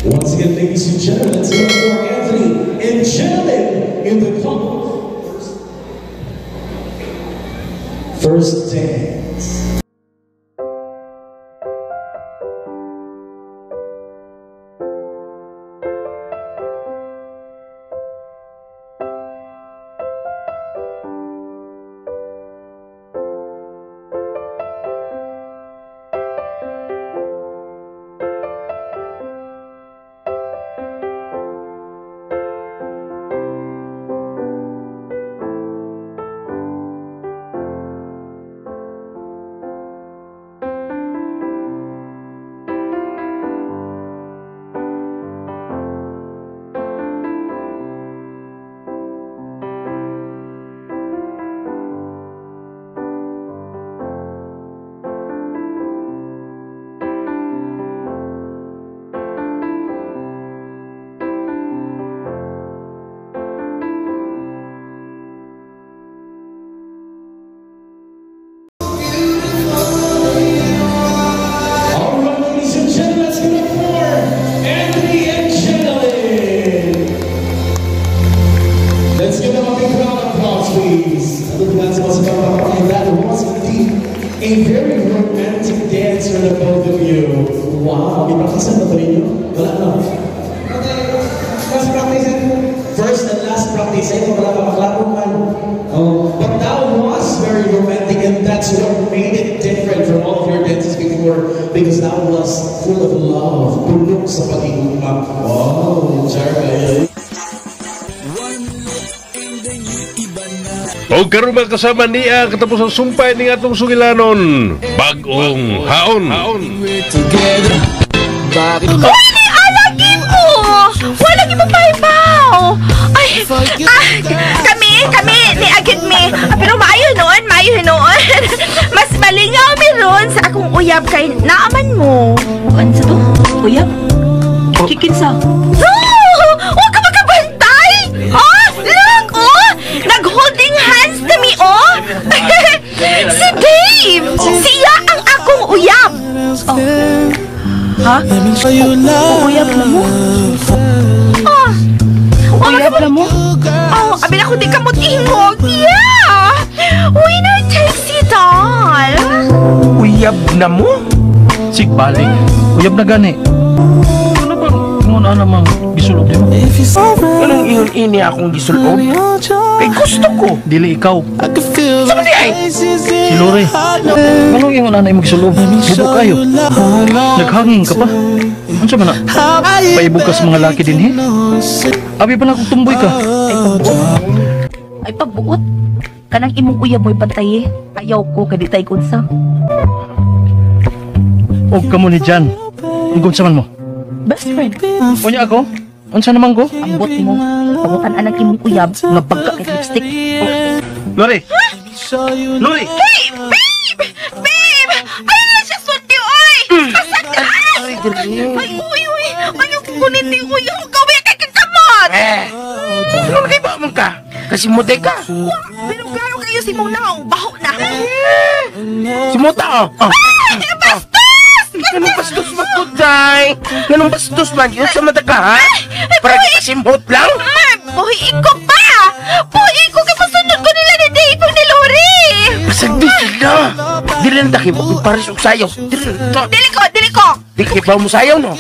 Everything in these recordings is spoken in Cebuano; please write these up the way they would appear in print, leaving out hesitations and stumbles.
Once again, ladies and gentlemen, let's go for Anthony and Jenalyn in the couple first dance. All right, ladies and gentlemen, let's give it up for Anthony and Jenalyn. Let's give them a big round of applause, please. And that was indeed a very romantic dance for the both of you. Wow. I-practice na ba ninyo? Wala na. Last practice. First and last practice. Ay, wala ka maklaro man. Oh, but that was very romantic, and that's what made it different from all of your dances before, because that was full of love. Puno sa pag-iugma. Wow, char kayo. O karon mga kasama niya katapos ang sumpay ning atong sugilanon, Bag-ong Haon. Uy, ni alagin mo! Wala gi mapahibaw! Ay, kami, ni agid mi. Pero maayo noon, maayo noon. Mas malingaw mi ron sa akong uyab kay naaman mo. Ano sa to? Uyab? Kikinsa? No! Huwag ka magkabantay! Oh, look! Oh! Nag-holding hands na mi, oh! Si Dave! Siya ang akong uyab! Oh. Ha? Uyab na mo? Oh! Uyab na mo? Oh, abi na ko di ka mo tingog! Yeah! Winner takes it all! Uyab na mo? Sigbalik. Uyab na gani. Ano ba? Ngun ana mang gisulob nimo? Anong iyon ini akong gisulob? Kay gusto ko. Dili ikaw. Sa di ay? Si Lore. Anong ingon ana imong gisulob? Bubo kayo. Naghangin ka pa. Unsa man na? Paibog ka sa mga laki dinhi? Abi pa na kung tumboy ka. Ay pagbuot. Kanang imong uyab mo'y bantaye. Ayaw ko kay di tay kunsa. Og kamo ni Jan. Ug unsa man mo? Best friend. Unya ako? Unsa naman ko? Ambot mo. Pangutan anang imong uyab nga bagka kay lipstick. Oh. Lore. Lore. Hey, babe! Babe! Ay, na siya sulti, oy! Pasagdan! Ay, uy, uy! Ayaw ko kunin ni uy! Ako gawin kay kakamot! Eh! Ano kay ba man ka? Kasi mo ka. Pero klaro kayo si mong naong baho na. Si mo tao. Ay, bastos! Ganong bastos man ko, day! Ganong bastos man! Yun sa mata ka, ha? Para kita simhot lang? Buhi ko pa! Buhi ko kay pasunod ko nila ni Dave ni Lori! Pasagdi sila! Dili na takibo kung pares og sayaw. Dili na. Dili ko! Dili ko! Di kibaw mo sayaw, no?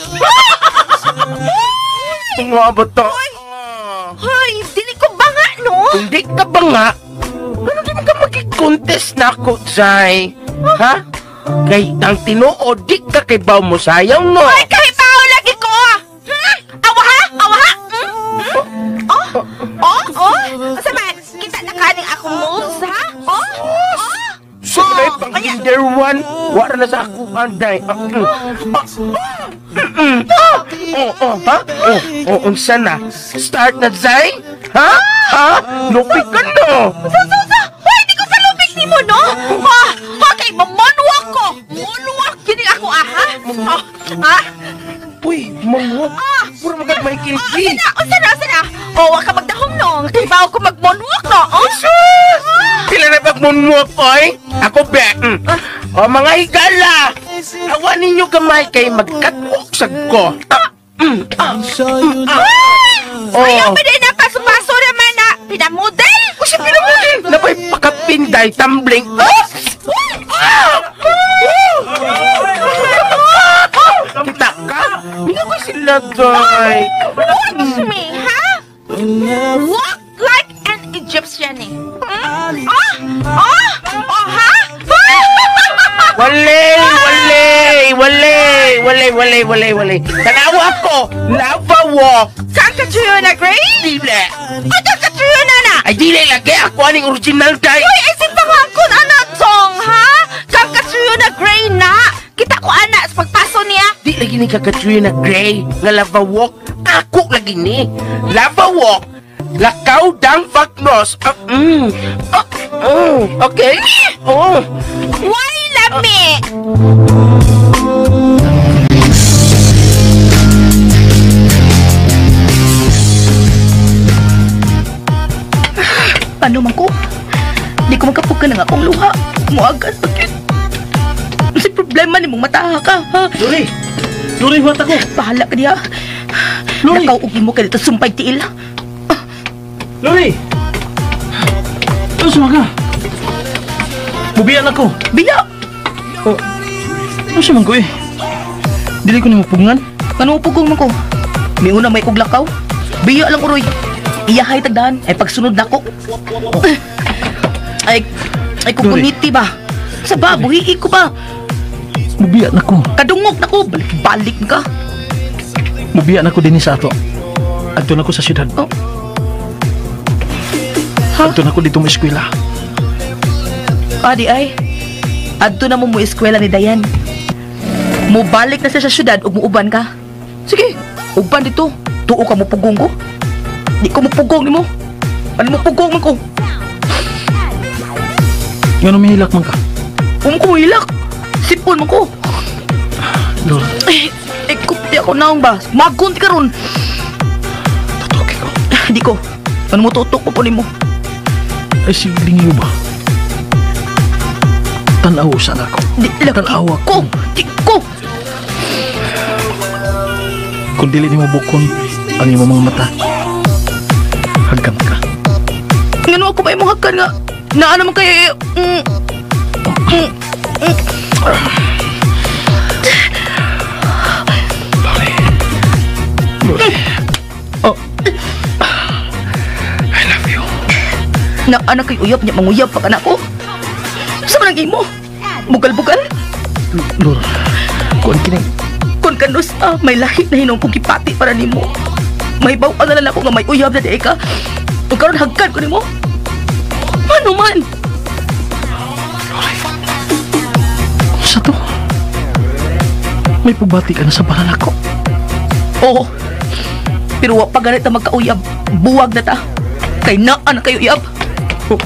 Nga ba to? Hoy! Dili ko ba nga, no? Hindi ka ba nga? Ano di mo ka magig-contest na ako, Zay? Ha? Kay ang tinuod, di ka kibaw mo sayaw, no? Ay, kahibaw lagi ko! Awa ha? Awa ha? Oh? Oh? Oh? Asa man? Kita na kaning akong moves, ha? Oh? Oh? So, na pang kinder one, wala na sa ako, anday. Oh, oh, ha? Oh, oh, unsa na? Start na, Zay? Ha? Ha? Lupig ka, no? So, so, so! Hoy, di ko pa lupig ni mo, no? Ha? Okay, mamonwalk ko! Moonwalk! Gini ako, ah, ha? Oh, ha? Uy, moonwalk? Puro magad Michael G. Unsa na? Unsa na? Unsa na? Oh, wag ka magdahom, no? Kay bawo ko mag-moonwalk, no? Oh, sus! Sila na pag-moonwalk, oy? Ako, be. O, mga higala! Awa ninyo gamay kay mag-catwalk sa ko. Oh. Ayaw pa din na paso-paso naman na pinamodel. Kasi pinamodel. Napay pakapinday, tumbling. Oops! Kita ka? Hindi ko sila, Day. Watch me, ha? Walk like an Egyptian, eh. Ah! Ah! Oh, ha? Wale! Wale! Wale! Wale! Wale! Wale! Wale! Tanawa ko! Lava walk! Saan ka tuyo na, Gray? Dili! Ay, saan ka tuyo na na? Ay, dili lagi! Ako aning original, Day! Uy, ay, si pangangkon, ana, Tong, ha? Kang katsuyo na, Gray, na? Kita ko, ana, sa pagpaso niya. Di lagi ni kakatsuyo na Gray nga lava walk. Ako lagi ni. Lava walk. Lakaw dang vaknos. Okay. Oh. Why lami? Ano man ko? Di ko magkapugan ang akong luha. Muagas pag yun. Kasi problema ni mong mataha ka, ha? Lori! Lori, huwat ako! Bahala ka diya. Lori! Nakaw og imo ka dito sumpay tiil. Lori! Ano sa ka? Bubiyan ako! Biya! Oh, ano sa man ko eh? Dili ko ni mapugngan. Ano pugong man ko? Miuna may kog lakaw. Biya lang uroy. Iyahay tagdaan. Ay pagsunod nako. Ay, ay kukuniti ba? Sa ba, buhii ko ba? Mubiya na ko. Kadungog nako. Balik ka. Mubiya na ko din sa ato. Adto na ko sa syudad. Oh. Ha? Adto na ko dito mo eskwela. Adi ay. Adto na mo mo eskwela ni Dayan. Mubalik na siya sa syudad ug muuban ka. Sige, uban dito. Tuo ka mo pugong ko. Di ko mupugong nimo. Ano mo pugong man ko? Ngano mihilak man ka? Umo ko hilak. Sipon man ko. Lord, Ay, ay kupti ako naong ba? Magunti ka ron. tutuki ko. Di ko. Ano mo tutok ko po nimo? Ay siglingiw ba? Tanaw sana ako. Di lagi Tanawa ko. Di ko. Kung dili nimo bukon ang imong mga mata, hagkan ka. Ngano ako ba imong hagkan nga? Naa naman kay Lori. Lori. Oh. I love you. Naa na kay uyab niya manguyab pa kana ko. Sa man ang imo? Bugal-bugal? Lor, kuan kini. Kung kanus may lahi na hinong kong gipati para nimo. May baw-an na lang ako nga may uyab na di ka. Ug karon hagkan ko nimo. Ano man? Sa to? May pagbati ka na sa baran ako. Oo. Pero wa pa ganit na magkauyab. Buwag na ta. Kay naa na kayo uyab. Oh.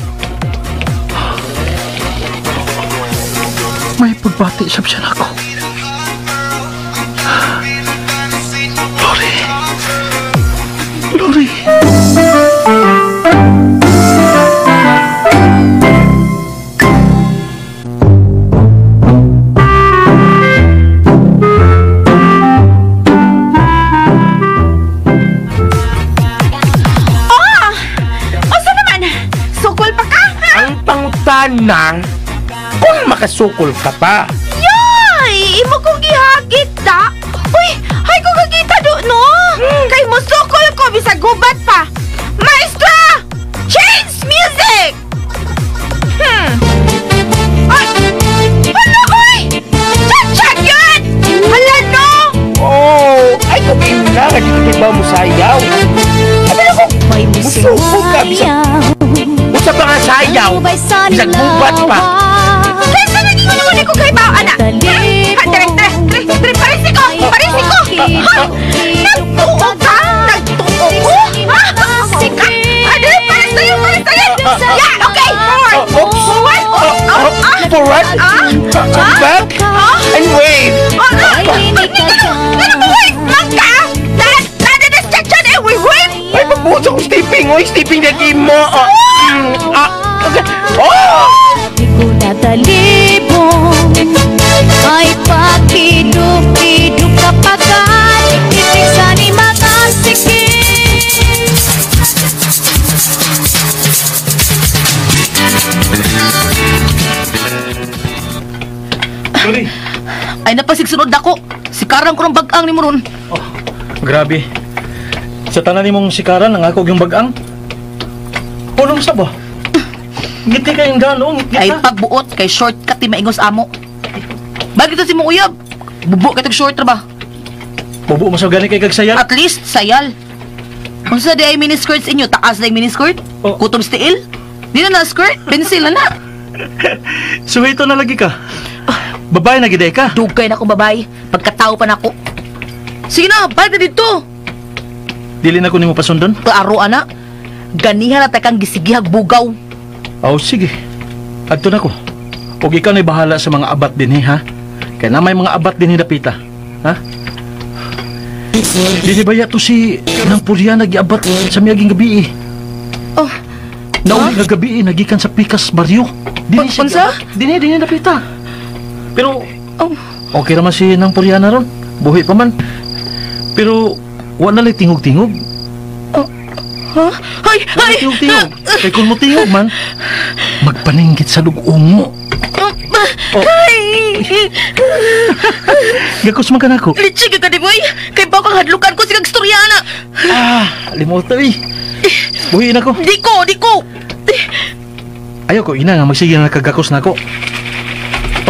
May pagbati sab siya nako. Lori. Lori. Oh! Usa naman? Sukol pa ka? Ha? Ang pangutana, kung makasukol ka pa. Yay! Imo kong gihagit da. Uy, hay ko kagita do no. Kay musukol ko bisag gubat pa. Maestra! Change music! Ay! Hala, oy! Chat-chat yun! Hala, no! Oh, ay kung na nga dito ba mo sayaw? Abi ako, musukol ka bisag. Usa pa nga sayaw, bisag gubat pa. Kaysa naging naman ko kay Bao, ana. Ha, tre, tre, tre, tre, parisi ko! Parisi ko! Ha? Nagtuo ka? Nagtuo ko? Ha? Ka? Ano? Paris tayo, paris tayo! Yeah, okay! Forward! Oops. Forward! Forward, Ah! back, and wave. Ano mo, wave man ka? Nada na eh, wave, wave! Ay, pagbuhos akong stepping. Oy, stepping na game mo. Oh, okay. Oh! Di ko natalibong. Ay pagpidok-pidok kapag ibig sa na pasigsunod nako. Sikaran ko ng bag-ang nimo ron. Oh, grabe. Sa tanan nimong sikaran ang ako yung bag-ang. Punong sa ba? Ngiti kayong dano, ngiti Ay ka. pagbuot kay shortcut ti maingos amo. Bagay to si mong uyab. Bubo kay tag short ra ba? Bubo mo sa gani kay kagsayal. At least sayal. Unsa di ay miniskirt sa inyo? Taas na yung miniskirt? Oh. Kutob stiil? Di na na skirt? Pencil na na. Suwito na lagi ka. Babae na giday ka. Dugay na akong babae. Pagkatao pa na ako. Sige na, balik na dito. Dili na ko nimo pasundon. Klaro ana. Ganihan na takang gisigihag bugaw. Oh, sige. Adto na ko. Og ikaw na'y bahala sa mga abat dinhi, ha? Kaya na may mga abat dinhi dapita. Ha? Dili ba yato si Nang Purya nagiabat sa miyaging gabi eh? Oh. Nauli nga gabi eh, nagikan sa Pikas Barrio. Dinhi siya Unsa? giabat. Dinhi, dinhi dapita. Pero, Oh. okay raman si Nang Puriana ron. Buhi pa man. Pero, wala na tingog-tingog. Ha? Ay, Wala ay! tingog-tingog. Kay kung mo tingog man, magpaninggit sa dugongo. Oh. Ay! Gakos man ka nako. Litsi ka di boy! Kay baka hadlukan ko si kag storyana. Ah, limutan eh. Buhiin ako. Di ko, di ko! Ayaw ko, ina nga, magsige na kagakos na ako.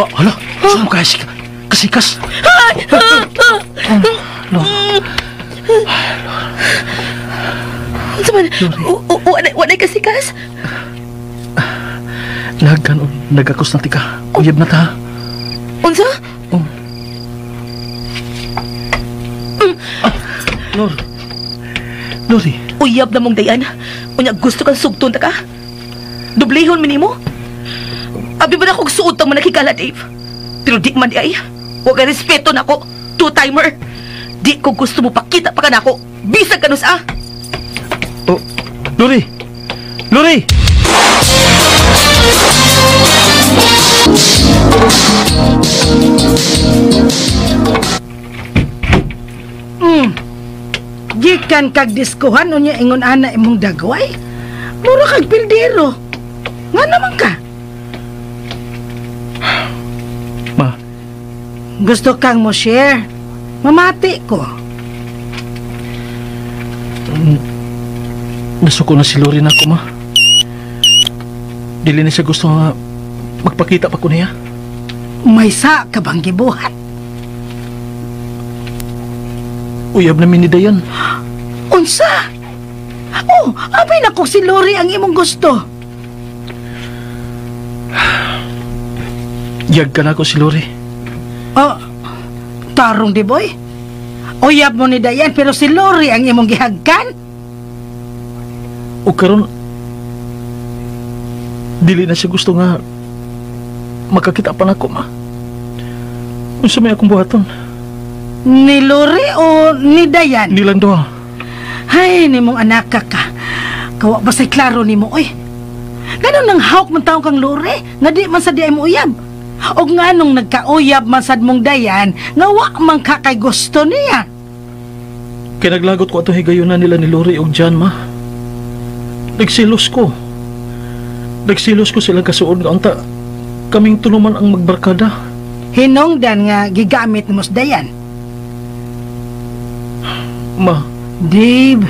Oh, hala, saan mo kasi kasikas? No. Unsa man? Wala kasikas? Nagkan, nagakos na tika. Uyab na ta. Unsa? Oh. Ah, Lor. Lori. Uyab na mong dayan. Unya gusto kang sugton ta ka? Dublihon mi nimo? Abi ba na kog suot ang manakigala, Dave? Pero di man di ay. Huwag ka respeto nako. Two-timer. Di ko gusto mo pakita pa ka nako. Bisag kanus ah. Oh, Lori. Lori! Gikan kag diskuhan unya ingon ana imong dagway. Mura kag pildero. Nga naman ka? Ma. Gusto kang mo share? Mamati ko. Nasuko na si Lori na ako, ma. Dili na siya gusto nga magpakita pa ko niya. May sa ka bang gibuhat? Uyab na ni Dayan. Unsa? Oh, abay na ko si Lori ang imong gusto. Yag ka na ako si Lori. Oh, tarong di boy. Uyab mo ni Dayan pero si Lori ang imong gihagkan? O karon dili na siya gusto nga makakita pa nako, ma. Unsa may akong buhaton? Ni Lori o ni Dayan? Nilang duha. Ay, nimong anak ka ka. Kawa ba sa'y klaro nimo, oy? Ganun nang hawk man taong kang Lori, nga di man sa di ay mo uyab. O nga nung nagkauyab man sad mong Dayan, nga wa man ka kay gusto niya. Kaya naglagot ko ato higayonan nila ni Lori og Jan, ma. Nagsilos ko. Nagsilos ko silang kasuod nga unta. Kaming tuluman ang magbarkada. Hinungdan nga gigamit mo sa Dayan. Ma. Dave,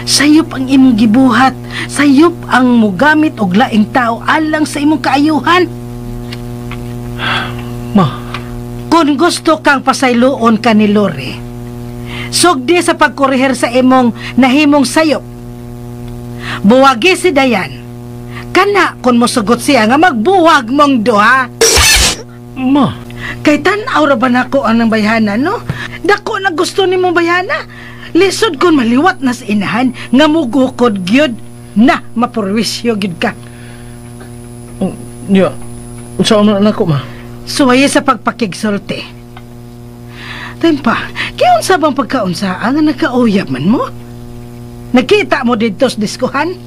sayop ang imong gibuhat. Sayop ang mugamit og laing tao alang sa imong kaayuhan. Ma. Kung gusto kang pasayloon ka ni Lori, sugdi sa pagkorehir sa imong nahimong sayop. Buwagi si Dayan. Kana kung mosugot siya nga magbuwag mong duha. Ma. Kay tan-aw ra ba nako ang nang bayhana, no? Dako na gusto nimo bayhana. Lisod kon maliwat na sa inahan nga mugukod gyud na mapurwisyo gyud ka. Nya, unsa man nako, ma? Suwaye sa pagpakigsulti. Tempa, kay unsa bang pagkaunsa ang nagkauyab man mo? Nakita mo didto sa diskuhan?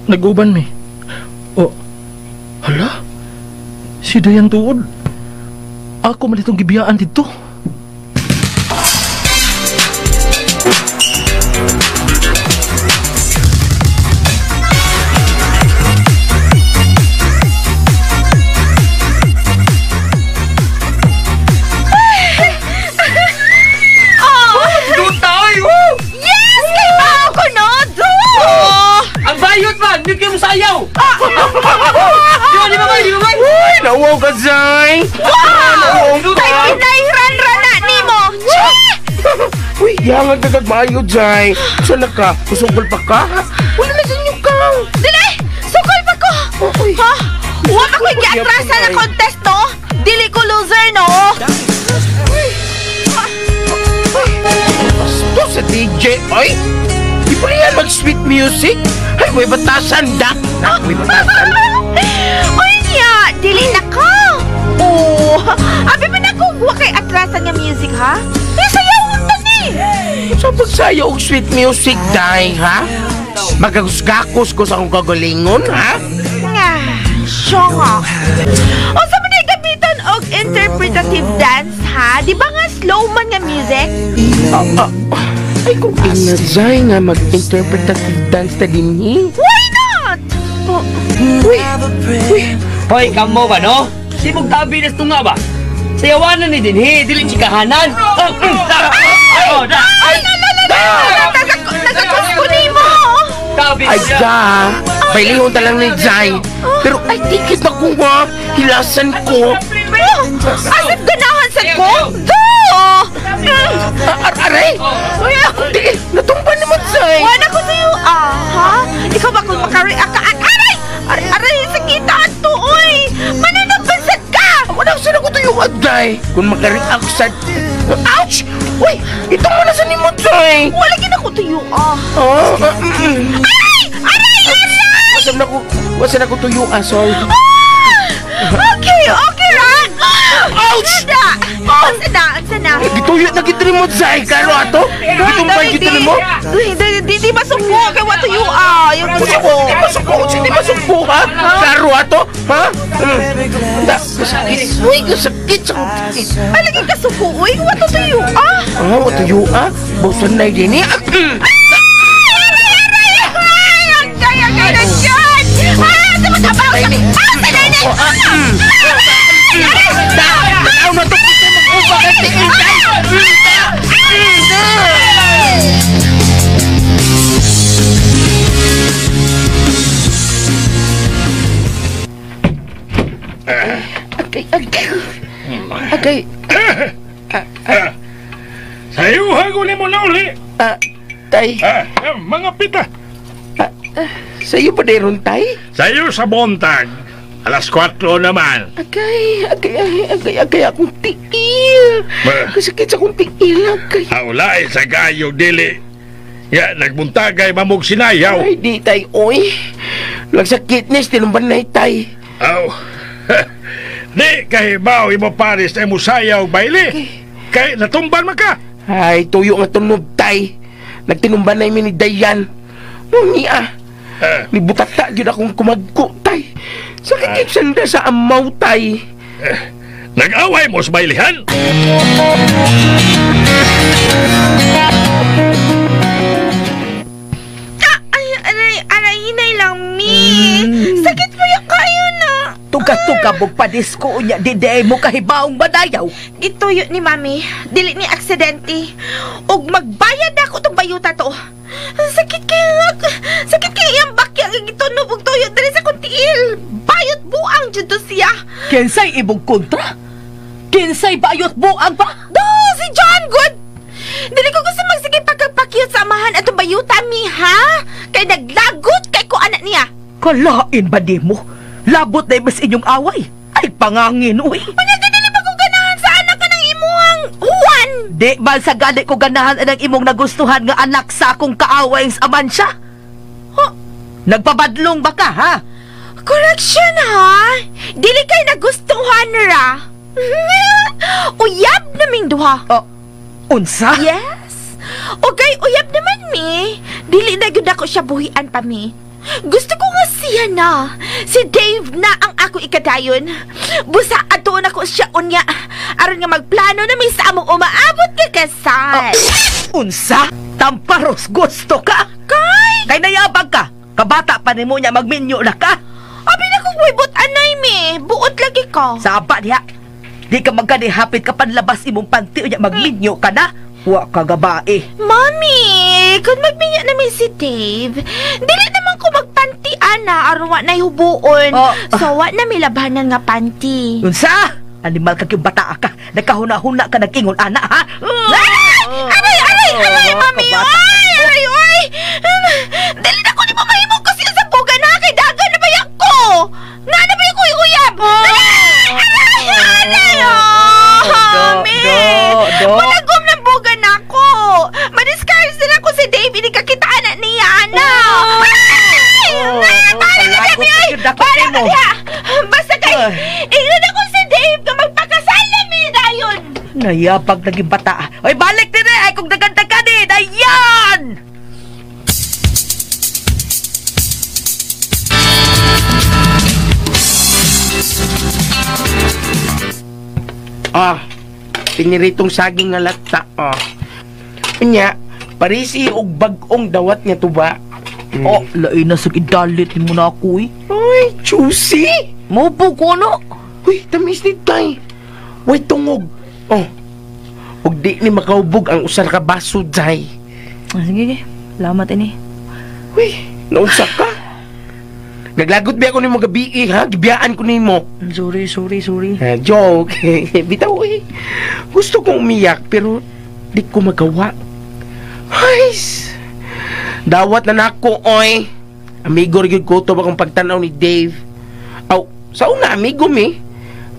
Nag-uban mi. Oh, hala? Si Dayan tuod. Ako man itong gibiyaan dito. sayaw. Di ba, di ba? Uy, nawaw ka, Zay! Wow! Kay pinay-ran-ran na nimo. Uy, yangan ka kagmayo, Zay. Saan na ka? Kusugol pa ka? Wala na sa inyo ka. Dili! Sukol pa ko! Ha? Huwag ako giatrasan na contest, no? Dili ko loser, no? Basto sa DJ, oy! Di pa rin mag-sweet music? Ay, may batasan, da! May batasan. Uy, niya! Dili na ka! Oh, abi man ako wa kay atrasan nga music, ha? Eh, sayaw unta ni! Sa pagsayaw og sweet music, day, ha? Magagusgakos ko sa akong kagalingon, ha? Nga, siya nga. O sa man ay gamitan og interpretative dance, ha? Di ba nga slow man nga music? Ay, kung inazay nga mag-interpretative dance ta din, eh. Why not? Uy! Uy! Hoy, kamo ba, no? Sibog tabi na tunga ba? Sayawanan ni din, he. Dili chikahanan. Ay, nagakus ko ni mo! Ay, da! Bailihon talang ni Zay. Pero ay, tikit na ko, ha? Hilasan ko. As if ganahan sa ko? Do! Aray! Ay, ako, di! Natumba naman, Zay! Wala ko sa'yo, ah, ha? Ikaw ba kung makari-aka? Aray! Aray, sakita ato, oy! Mananabansad ka! Wala saan ako tuyo, aday! Kung makari-ak sa... Ouch! Uy! Ito mo na sa nimo, Zay! Wala gina ko tuyo, ah. Oh, Aray! Aray! Aray! Wasan ako tuyo, ah, sorry. Okay, okay, Ran! Ouch! Asa na? Asa na? Gituyo na gitri mo, Zay! Karo ato? Gitumpay gitri mo? Di masumpo! Kaya wa tuyo, ah! Di masumpo! Di masumpo, ha? Karo ato? Ha? Da, kasakit. Uy, kasakit sa kutikit. Ay, lagi kasuko, uy! Wa tuyo, ah! Ah, wa tuyo, ah? Bawsan na din, eh. Aray! Aray! Aray! Agay, agay na dyan! Ah! Tumatabaw sa... Ah! Sa nanay! Aray! Tao na to! Mag-upa ka, tiil, Zay! Agay, agay. Agay. Sayuhan ko ni mo na uli. Tay. Mga pita. Sa'yo ba deron, tay? Sayo sa buntag. 4:00 naman. Agay, agay, agay, agay, agay akong tiil. Kasakit sa akong tiil, agay. Haulay sa gayo dili. Ya, nagbuntagay mamog sinayaw. Ay, di, tay, oy. Lagsakit nis, tinumban na, tay. Aw. Di kahibaw imo pares ay musayaw baile. Kay natumban man ka. Ay, tuyo nga tunob, tay. Nagtinumban na ni Dayan. Nung niya. Nibutata gyud akong kumagko, tay. Sakit gyud sanda sa amaw, tay. Nag-away mo sa bailihan? Ay, aray, aray, hinay lang, mi. Sakit mo yung kayo na. Tuga-tuga mo padisko niya, di di mo kahibaong madayaw. Gituyo ni mami, dili ni aksidente. Og magbayad ako tong bayuta to. Sakit kayo, sakit kayo iyang bakya nga gitunob og tuyo diri sa kong tiil. Bayot buang jud to siya. Kinsay imong kontra? Kinsay bayot buang pa? Do, si John Good. Dili ko gusto magsige pagkapakyut sa amahan atong bayuta mi, ha? Kay naglagot kay ko anak niya. Kalain ba di mo? Labot na ibas inyong away. Ay, pangangin, uy. Unya, ganili ba kong ganahan sa anak ka ng imuhang Juan? Di man sa gani ko ganahan ang imong nagustuhan nga anak sa akong kaaway sa amansya. Huh? Nagpabadlong ba ka, ha? Correction, ha? Dili kay nagustuhan ra. Uyab naming duha. Oh, unsa? Yes. Okay, uyab naman mi. Dili na gyud ako siya buhian pa mi. Gusto ko nga siya na. Si Dave na ang ako ikadayon. Busa atuon ako siya unya. Aron nga magplano na may sa among umaabot ka kasal. Oh, unsa? Tamparos gusto ka? Kay! Kay nayabag ka. Kabata pa nimo niya magminyo na ka. Abi na kong wibot anay mi. Buot lagi ka. Saba diha. Di ka magkanihapit ka panlabas imong panty unya magminyo ka na. Wa ka gabae. Mami, kung magminyo na mi si Dave, dili naman ko magpanti ana aron wa nay hubuon. Oh. So wa na may labanan nga panty. Unsa? Animal ka yung bata ka. Nagkahuna-huna ka nag-ingon ana ha? Ay! Aray, aray, aray, mami! Ay, aray, oy! Dili na ko ni mo mahimong kasi sa bugan ha kay dagan na ba ko? Na na ba ko uyab? Aray, aray, aray! Oh, mami! Malagom ng bugan ako. Madiscourage na ako si Dave. Hindi kakitaan na niya, ana. Ay! Para ka diya, oy! Para ka diya! Basta kay, ingon ako si Dave na magpakasal na mi dayon. Nayapag naging bata. Oy, balik din eh! Ay, kung dagan-dagan eh! Dayan! Ah, piniritong saging nga lata. Ah. Unya, parisi og bag-ong dawat nga tuba. Mm. Oh, lain na sa idalit mo na ako eh. Ay, juicy! Maupo ko ano? Uy, tamis ni tay. Way tungog. Oh. Ug di ni makaubog ang usa ka baso, day. Ah, sige, salamat ini. Uy, naunsa ka? Naglagot ba ako nimo gabi eh, ha? Gibiyaan ko nimo. Sorry, sorry, sorry. Ah, joke. Bitaw eh. Gusto kong umiyak pero di ko magawa. Ay, dawat na nako, oy. Amigo rin ko to akong pagtanaw ni Dave. Aw, sa una amigo mi.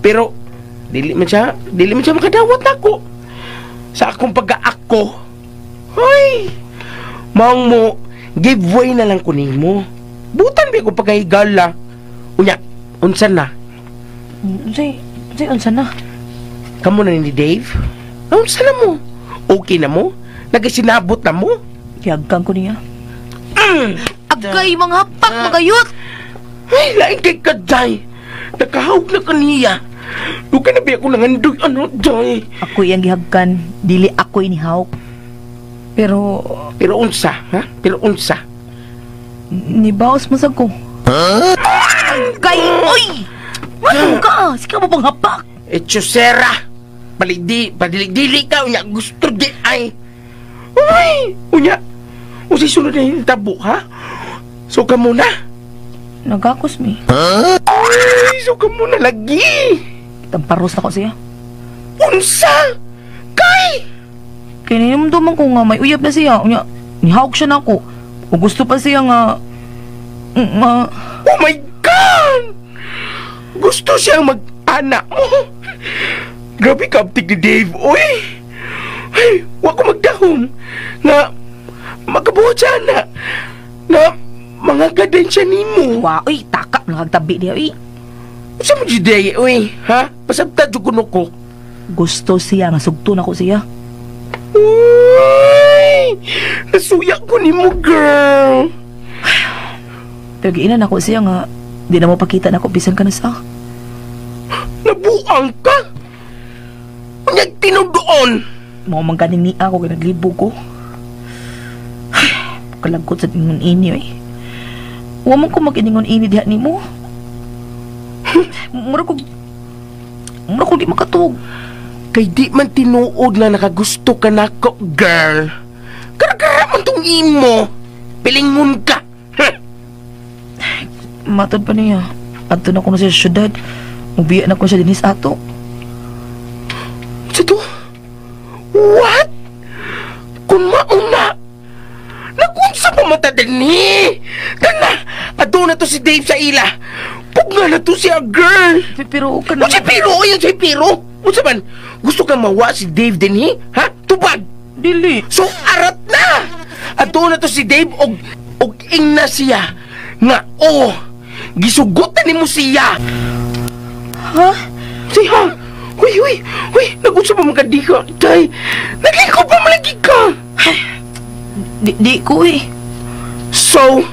Pero dili man siya makadawat nako. Sa akong pagkaako. Ay, maong mo give way na lang ko nimo. Butan ba ko pagkahigala. Unya, unsa na? Unsay, unsa na? Kamo na ni Dave? Unsa na mo? Okay na mo? Nagasinabot na mo? Yagkan ko niya. Agay, mga hapak, magayot! Ay, lain kay kaday. Nakahawag na kaniya. Duka na ba ako nangandoy, ano, day? Ako iyang gihagkan, dili ako inihawk. Pero... Pero unsa, ha? Pero unsa? Nibaos mo sa ko. Huh? Agay, oy! Ano ka? Sige mo bang hapak? Etchosera! Palidi-dili ka, unya, gusto di ay. Uy! Unya, usay sunod na yung tabo, ha? So ka muna. Nagakos mi. Huh? Uy, so ka muna lagi. Tamparos na ko siya. Unsa? Kay! Kaya ninumduman ko nga may uyab na siya. Unya, nihawk siya na ako. O gusto pa siya nga... Oh my God! Gusto siyang mag-anak mo. Grabe ka, abtig ni Dave, uy! Ay, wa ko magdahom na makabuhat siya na mga gaden siya nimo. Wa, uy, taka, nakagtabi niya, uy. Saan mo jiday, uy, ha? Pasabta, jukuno ko. Gusto siya, nga sugto na ko siya. Uy! Nasuya ko nimo, girl. Pero giinan ako siya nga, di na mo pakita na ako bisan ka na sa. Nabuang ka? Nagtinudoon! Mga mangganing niya ako, naglibog ko. Kalagkot sa ingon ini, eh. Huwag mo ko mag-iningon ini diha ni mo. Mura ko di makatug. Kay di man tinuod na nakagusto ka nako, girl. Karakara man tong imo. Pilingon ka. Huh. Matod pa niya. Adto na ko na siya sa syudad. Mubiya na ko siya dinis ato. Sa to? What? Kung mauna, nagunsa pa mata din eh. Tana, adto na to si Dave sa ila. Pugna na to siya, girl. Pero ka na. Unsa pero? Ayun siya pero. Unsa man? Gusto kang mawa si Dave din eh? Ha? Tubag! Dili. So, arat na! Adto na to si Dave og ing na siya. Nga, oh, gisugutan ni mo siya. Ha? Siya? Uy, uy, uy, nag-usap pa magkadika. Tay, nagliko pa malagi ka. Di ko eh. So,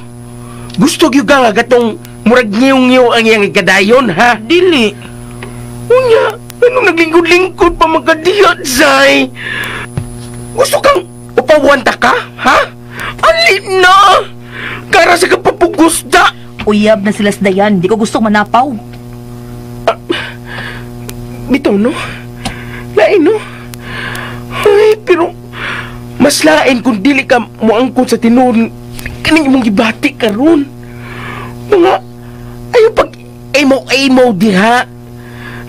gusto gyud ka nga gatong murag ngiyong-ngiyo ang iyang ikadayon, ha? Dili. Unya, anong naglingkod-lingkod pa magkadiha, Zay? Gusto kang upawanta ka, ha? Alin na! Kara sa kapapugusda! Uyab na sila sa Dayan. Di ko gusto manapaw. Bitaw, no? Lain, no? Ay, pero mas lain kung dili ka muangkon sa tinuod kaning imong gibati karon. Mga, ayaw pag emo-emo diha.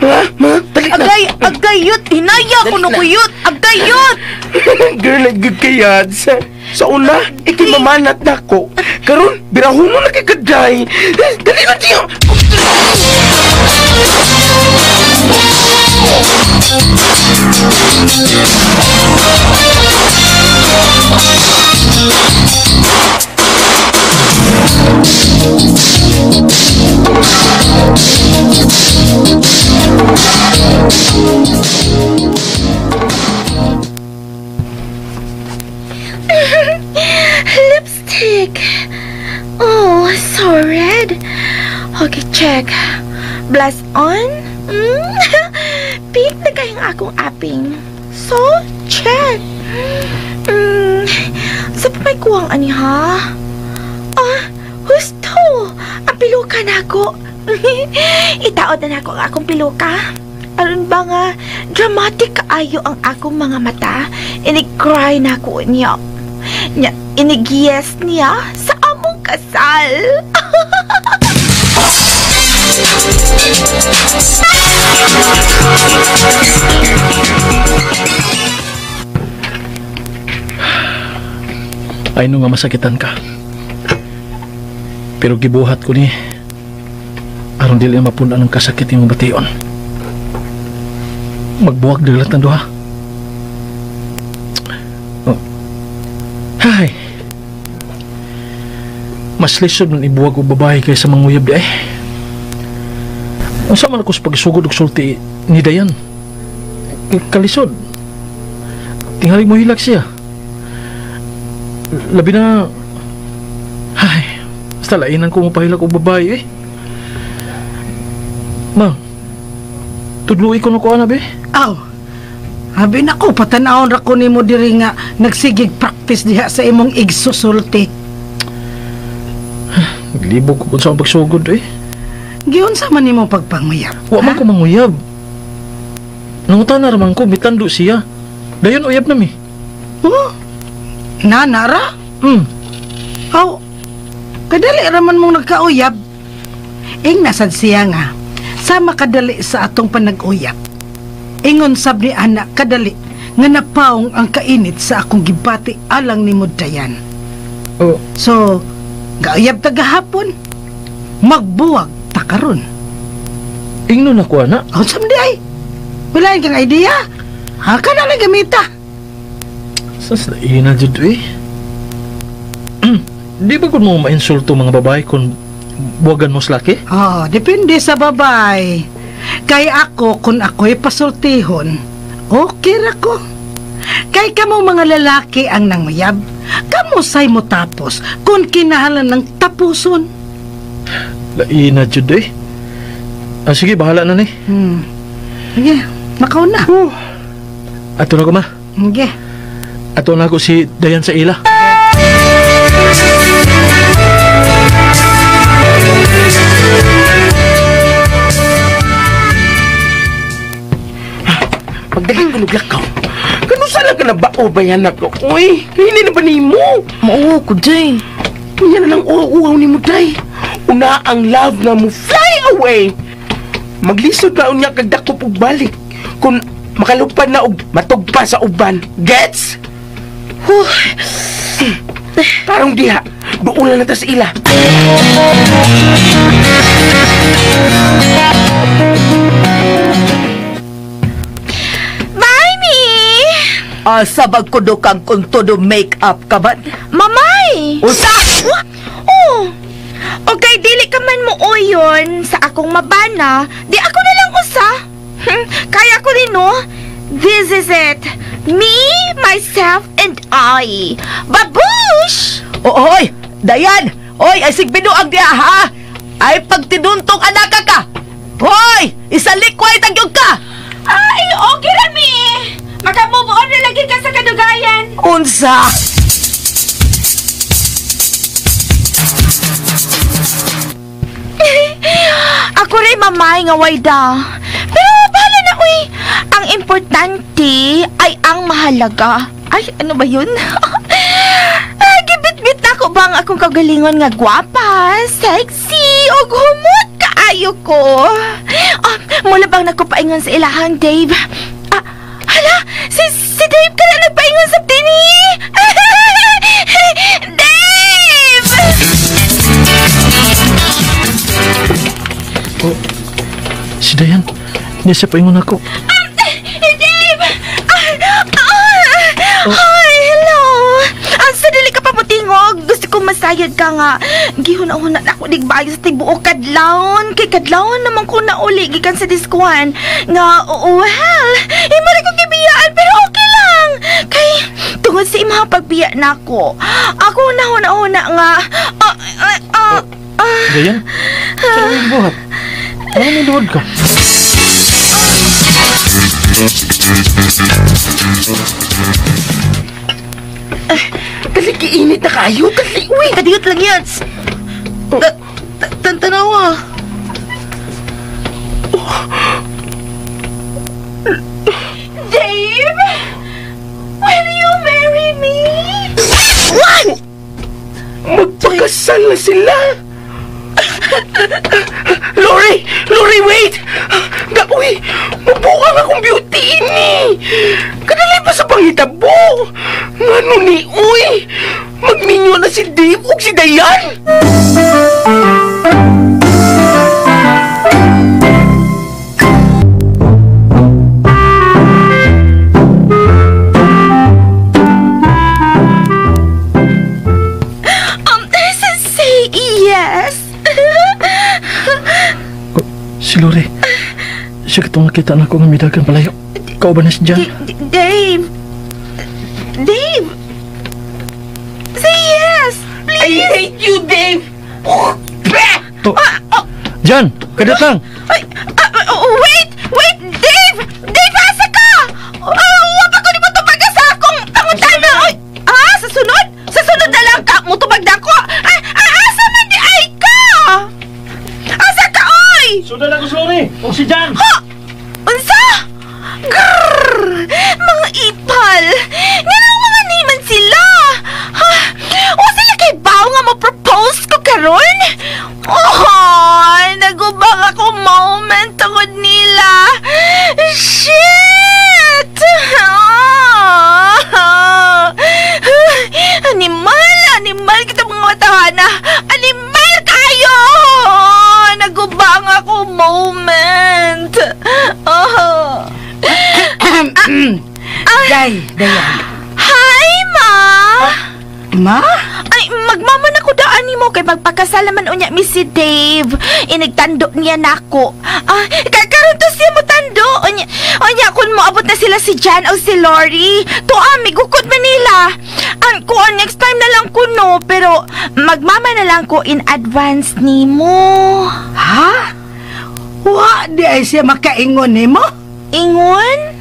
Ha? Ma? Dali na. Agay, agayot! Hinaya ko no kuyot! Agayot! Girl, ay good kayad. Sa una, ikimamanat na ko. Karon, birahuno na kay kaday. Dali na diyo! Lipstick. Oh, so red. Okay, check. Blush on. Pink na kayong akong aping. So, check. Sa pa may kuwang ani ha? Ah, husto. Ang piluka na ako. Itaod na nako ang akong piluka. Aron ba nga, dramatic kaayo ang akong mga mata. Inig-cry na ako niya. Nya, inig-yes niya sa among kasal. Ay no nga masakitan ka. Pero gibuhat ko ni aron dili mapun-an ang kasakit imong bation. Magbuwag dili lang duha. Oh. Hay. Mas lisod man ibuwag og babae kaysa manguyab di ay. Unsa man ako sa pagsugod og sulti ni Dayan? Kalisod. Tingali mo hilak siya. Labi na. Ay, basta lainan ko mapahilak og babae eh. Ma, tudluy ko na ko ana be. Aw, abi nako, patanawon ra ko nimo diri nga nagsigig practice diha sa imong igsusulti. Naglibog ko kung saan pagsugod eh. Giunsa man nimo pagpanguyab? Wa man ko manguyab. Nangutan na raman ko, mitando siya. Dayon uyab na mi. Oh, nanara? Hmm. Aw, kadali raman mong nagkauyab. Ing nasad siya nga, sama kadali sa atong panag-uyab. Ingon sab ni anak kadali nga napaong ang kainit sa akong gibati alang ni Dayan. Oh. So, gauyab ta gahapon, magbuwag ta karon. Ingnon ako ana. Aw, samdi ay. Wala kang idea. Ha ka na lang gamita. Sas laina jud eh. Di ba kung mo mainsulto mga babae kung buwagan mo sa laki? Oh, depende sa babae. Kay ako, kung ako'y pasultihon, okay ra ko. Kay kamo mga lalaki ang nanguyab, kamo say mo tapos kung kinahalan ng tapuson. Laina jud eh. Ah, sige, bahala na ni. Sige, makaw na. Ato na ko ma. Sige. Ato na ko si Dayan sa ila. Pagdating ko nuglakaw, kanusa lang ka na ba o bayan ako? Uy, hindi na ba ni mo? Mao ko, Jane. Unya na lang uhaw ni mo, day. Una ang love nga mo fly away. Maglisod na unya kag dakop og balik. Kung makalupad na og matugpa sa uban. Gets? Huh. Tarong diha, doon lang na ta sa ila. Bye, me! Asa bag ko do kang kung todo make-up ka ba? Mamay! Usa! Oh! Okay, dili ka man mo uyon sa akong mabana, di ako na lang usa. Kaya ko rin, no? This is it. Me, myself, and I. Babush! Oy! Dayan! Oy, ay sigbido ang diha, ha? Ay pagtiduntong anak ka! Hoy! Isalikway tagyog ka! Ay, okay rami! Makamove on na lagi ka sa kadugayan! Unsa! Ako rin mamay nga wayda. Pero bahala na, uy! Ang importante ay ang mahalaga. Ay, ano ba yun? Gibit-bit na ako bang akong kagalingon nga gwapa, sexy, kaayo og humot kaayo ko. Mula bang nagkupaingon sa ilahang Dave? Hala, si Dave ka na nagpaingon sa tini. Dave! Oh, si Dayan, niya siya paingon ako. Dave! Hi, hello! Sa dili ka pa motingog, gusto kong masayod ka nga. Gihuna-huna na ako digbayo sa tibuok kadlawon. Kay kadlawon naman ko nauli gikan sa diskuan. Nga, well, imo rin ko gibiyaan pero okay lang. Kay, tungod sa imong pagbiya nako, ako nahuna-huna nga. Dayan, saan mo buhat? Ano may luod ka? Dali, kiinit na kayo. Dali, uy. Kadiyot lang yan. Tantanawa. Dave! Will you marry me? What? Magpakasal na sila. Lori! Lori, wait! Uy! Mabuka nga akong beauty ini! Kadali pa sa pangitabo! Ngano ni, uy! Magminyo na si Dave ug si Dayan! Say yes! Si Lori, siya katong nakita na ako ng midagang palayo. Kauban na si Jan. Dave! Dave! Say yes! Please! I hate you, Dave! To. Jan! Kadat lang! Wait! Wait! Dave! Dave, asa ka! Wapa ko ni mo tubag sa akong pangutana! Sa sunod? Sa sunod na lang ka! Mutubag na ako! Asa man di ay ka? Asa ka, oy? Sundan ako, sorry! O si Jan! Ha! Unsa? Grrr! Mga ipal! Nga mga niman sila! Ha? O sila kay Bao nga mo-propose ko karon? Oh, nagubang ako moment tungod nila! Shit! Oh. Animal! Animal kita mga matahana! Animal kayo! Nagubang ako moment! Oh. Day, Dayan. Hi, Ma! Ma? Ay, magmama na ko daan nimo kay magpakasalaman unya mi si Dave. Inigtando niya nako. Karon to siya mo tando. Unya kun moabot na sila si Jan o si Lori. To ami gukod Manila. An ko next time na lang ko no, pero magmama na lang ko in advance nimo. Ha? Wa di ay siya makaingon nimo? Ingon?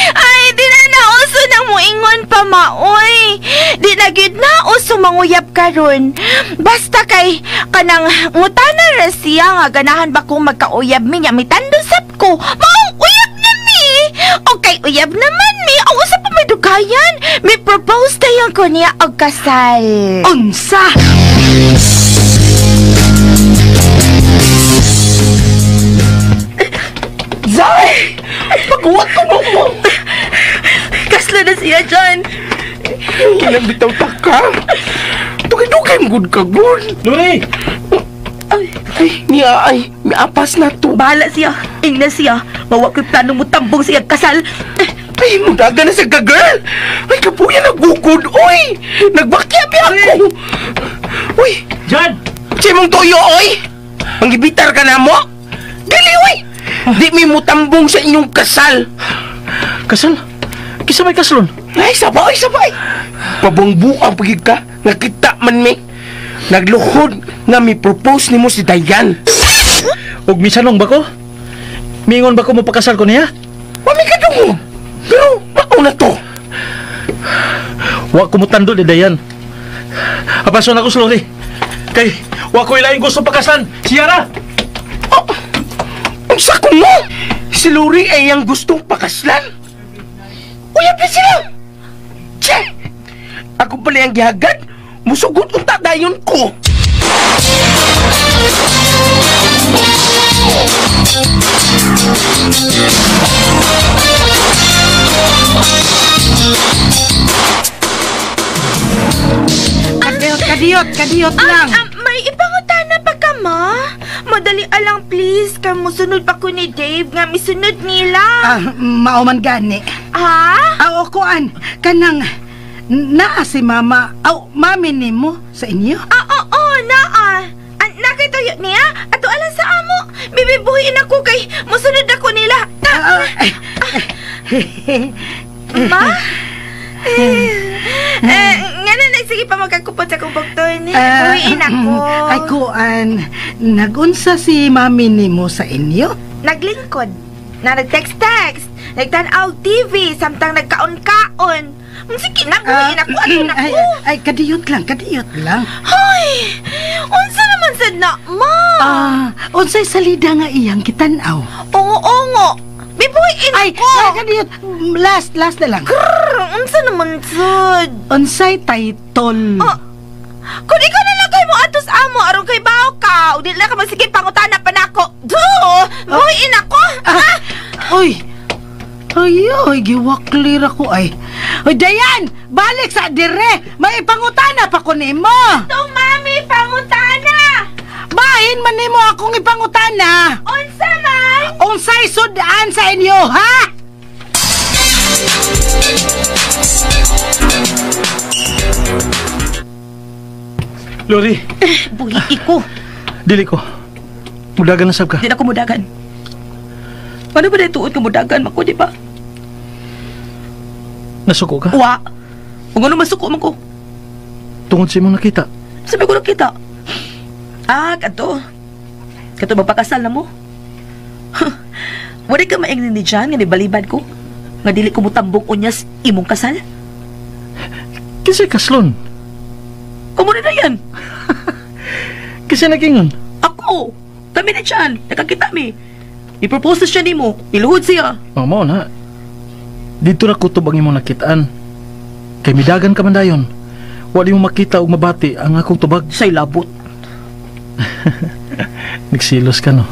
Ay, di na nauso nang muingon pa, maoy. Di na gid nauso manguyab karon. Basta kay kanang ngutana ra siya nga ganahan ba kong magkauyab mi nya mitando sab ko. Maong uyab na mi. Okay, uyab naman mi. Ang usa pa may dugayan. Mi propose tayo ko niya og kasal. Unsa? Zay! Paghuwat ko mo mo! Kasla na siya dyan! Ilang bitaw ta ka! Dugay-dugay mo good ka, good! Lori! Ay, niya ay, miapas na to. Bahala siya! Ingna siya! Mawa ko'y plano mo tambong siya kasal! Ay, mudaga na siya ka, girl! Ay, kapuya nagbukod, oy! Nagbakyabi ako! Uy! Jan! Siya mong toyo, oy! Mangibitar ka na mo? Dili, oy! Di mi mutambong sa inyong kasal. Kasal? Kisa may kasalon? Ay, sabay, sabay. Pabangbuang pagig ka, nakita man mi. Nagluhod nga mi propose nimo si Dayan. Og misanong ba ko? Mingon ba ko mo pakasal ko niya? Wa mi kadungog. Pero mao na to. Wa ko mutando ni Dayan. Apason ako slowly. Kay wa ko ilaing gusto pakasan. Siyara. Oh, unsa ko mo? Si Lori ay ang gustong pakaslan. Uyab na sila. Che! Ako pala ang gihagad. Musugot unta dayon ko. Kadiyot, kadiyot lang. May ipangutana pa ka, ma? Madali alang, please. Kamusunod pa ko ni Dave nga misunod nila. Mao man gani. Ha? O kuan, kanang naa si mama, aw mami nimo sa inyo? Oo, naa. Nakituyo niya? Ato alang sa amo. Bibibuhin ako kay musunod ako nila. Ma? Nga na, sige pa magkakupot sa kong bukton. Buhiin ako. Ay, kuan, nagunsa si mami nimo sa inyo? Naglingkod. Na nag-text-text. Nagtanaw TV samtang nagkaon-kaon. Sige na, buhiin ako. Ano na ko? Ay, kadiyot lang, kadiyot lang. Ay, unsa naman sad na, ma? Unsay salida nga iyang kitanaw? Oo. Bibuhiin ako. Ay, kadiyot. Last na lang. Grrr, unsa naman sad? Unsay title? Kung ikaw na lang kayo mo atos amo, aron kay bawo ka. O di lang ka magsige pangutana pa nako. Do, buhiin ako. Uy. Ay, giwaklir ako ay. Uy, Dayan, balik sa dire. May pangutana pa ko nimo. Itong mami, pangutana. Bahin man nimo akong ipangutana. Unsa man? Unsay sudan sa inyo, ha? Lori. Buhi ko. Dili ko. Mudagan na sab ka. Di na ko mudagan. Paano ba na tuod ka mudagan man ko, di ba? Nasuko ka? Wa. Kung ano masuko man ko. Tungod sa imong nakita. Sabi ko nakita. Kato. Kato magpakasal na mo. Wala ka maingin ni John nga nibalibad ko. Nga dili ko mutambong unyas imong kasal. Kasi kaslon. Kumo na yan. Kasi nagingon. Ako. Kami ni John. Nakakita mi. I-propose na siya nimo. Iluhod siya. Oh, mo na. Dito na kutob ang imong nakitaan. Kay midagan ka man dayon. Wala mo makita og mabati ang akong tubag. Say labot. Nagsilos ka, no?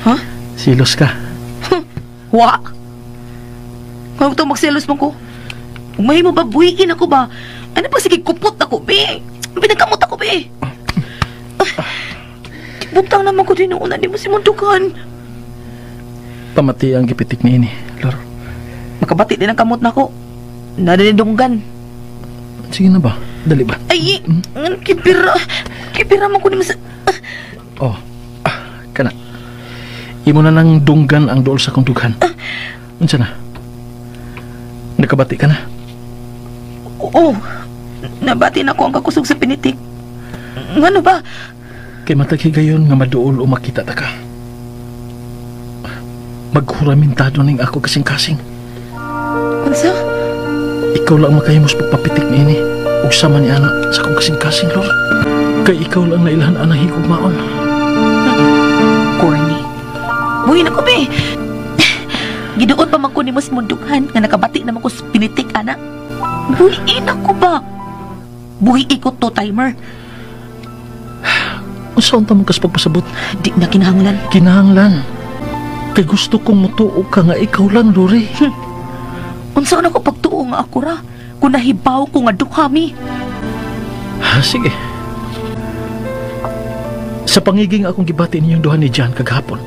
Ha? Silos ka. Wa. Kung ito magsilos mo ko. Kung mahimo ba, buhiin ako ba? Ano pa sige, kupot ako, be. Pinagkamot ako, be. Butang naman ko din noon, di mo simundukan. Pamati ang gipitik ni ini, Lor. Makabati din ang kamot na ko. Naninidunggan. Sige na ba? Dali ba? Ay, kipira. Kipira mo ko ni mas... Oh, kana. Imo na nang dunggan ang dool sa kong dughan. Unsa na? Nakabati ka na? Oo. Nabati na ko ang kakusog sa pinitik. Ngano ba? Kay matag higayon nga maduol o makita ta ka. Maghuramentado ning ako kasing-kasing. Unsa? Ikaw lang makahimos pagpapitik niini ug sama ni ana sa akong kasing-kasing, Lord. Kay ikaw lang nailhan anang higugmaon. Corny. Buhin ako, be. Giduot pa man ko nimo sa mundughan nga nakabati naman ko sa pinitik, ana. Buhiin ako ba? Buhi ikot to, timer. Unsa unta man kas pagpasabot? Di na kinahanglan. Kinahanglan. Kay gusto kong mutuo ka nga ikaw lang, Lori. Unsa na ko pagtuo nga ako ra? Kung nahibaw ko nga duha mi. Sige. Sa pangiging akong gibati ninyong duha ni John kagahapon,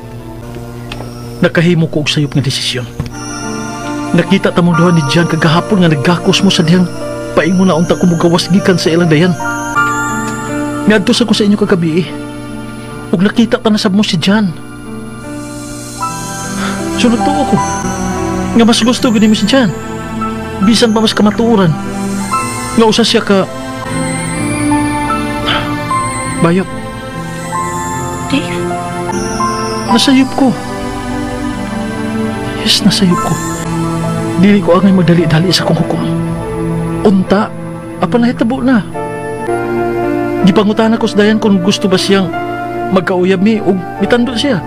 nakahimo ko og sayop nga desisyon. Nakita ta mong duha ni John kagahapon nga nagakos mo sa dihang paingon na unta ko mugawas gikan sa ilang dayan. Niadto sa ko sa inyo kagabi ug nakita ta na sab mo si John. So nagtuo ko nga mas gusto gud nimo si John. Bisan pa mas kamatuoran nga usa siya ka bayot. Dave? Nasayop ko. Yes, nasayop ko. Dili ko angay magdali-dali sa akong hukom. Unta, apan nahitabo na. Gipangutana ko sa Dayan kung gusto ba siyang magkauyab mi o mitando siya.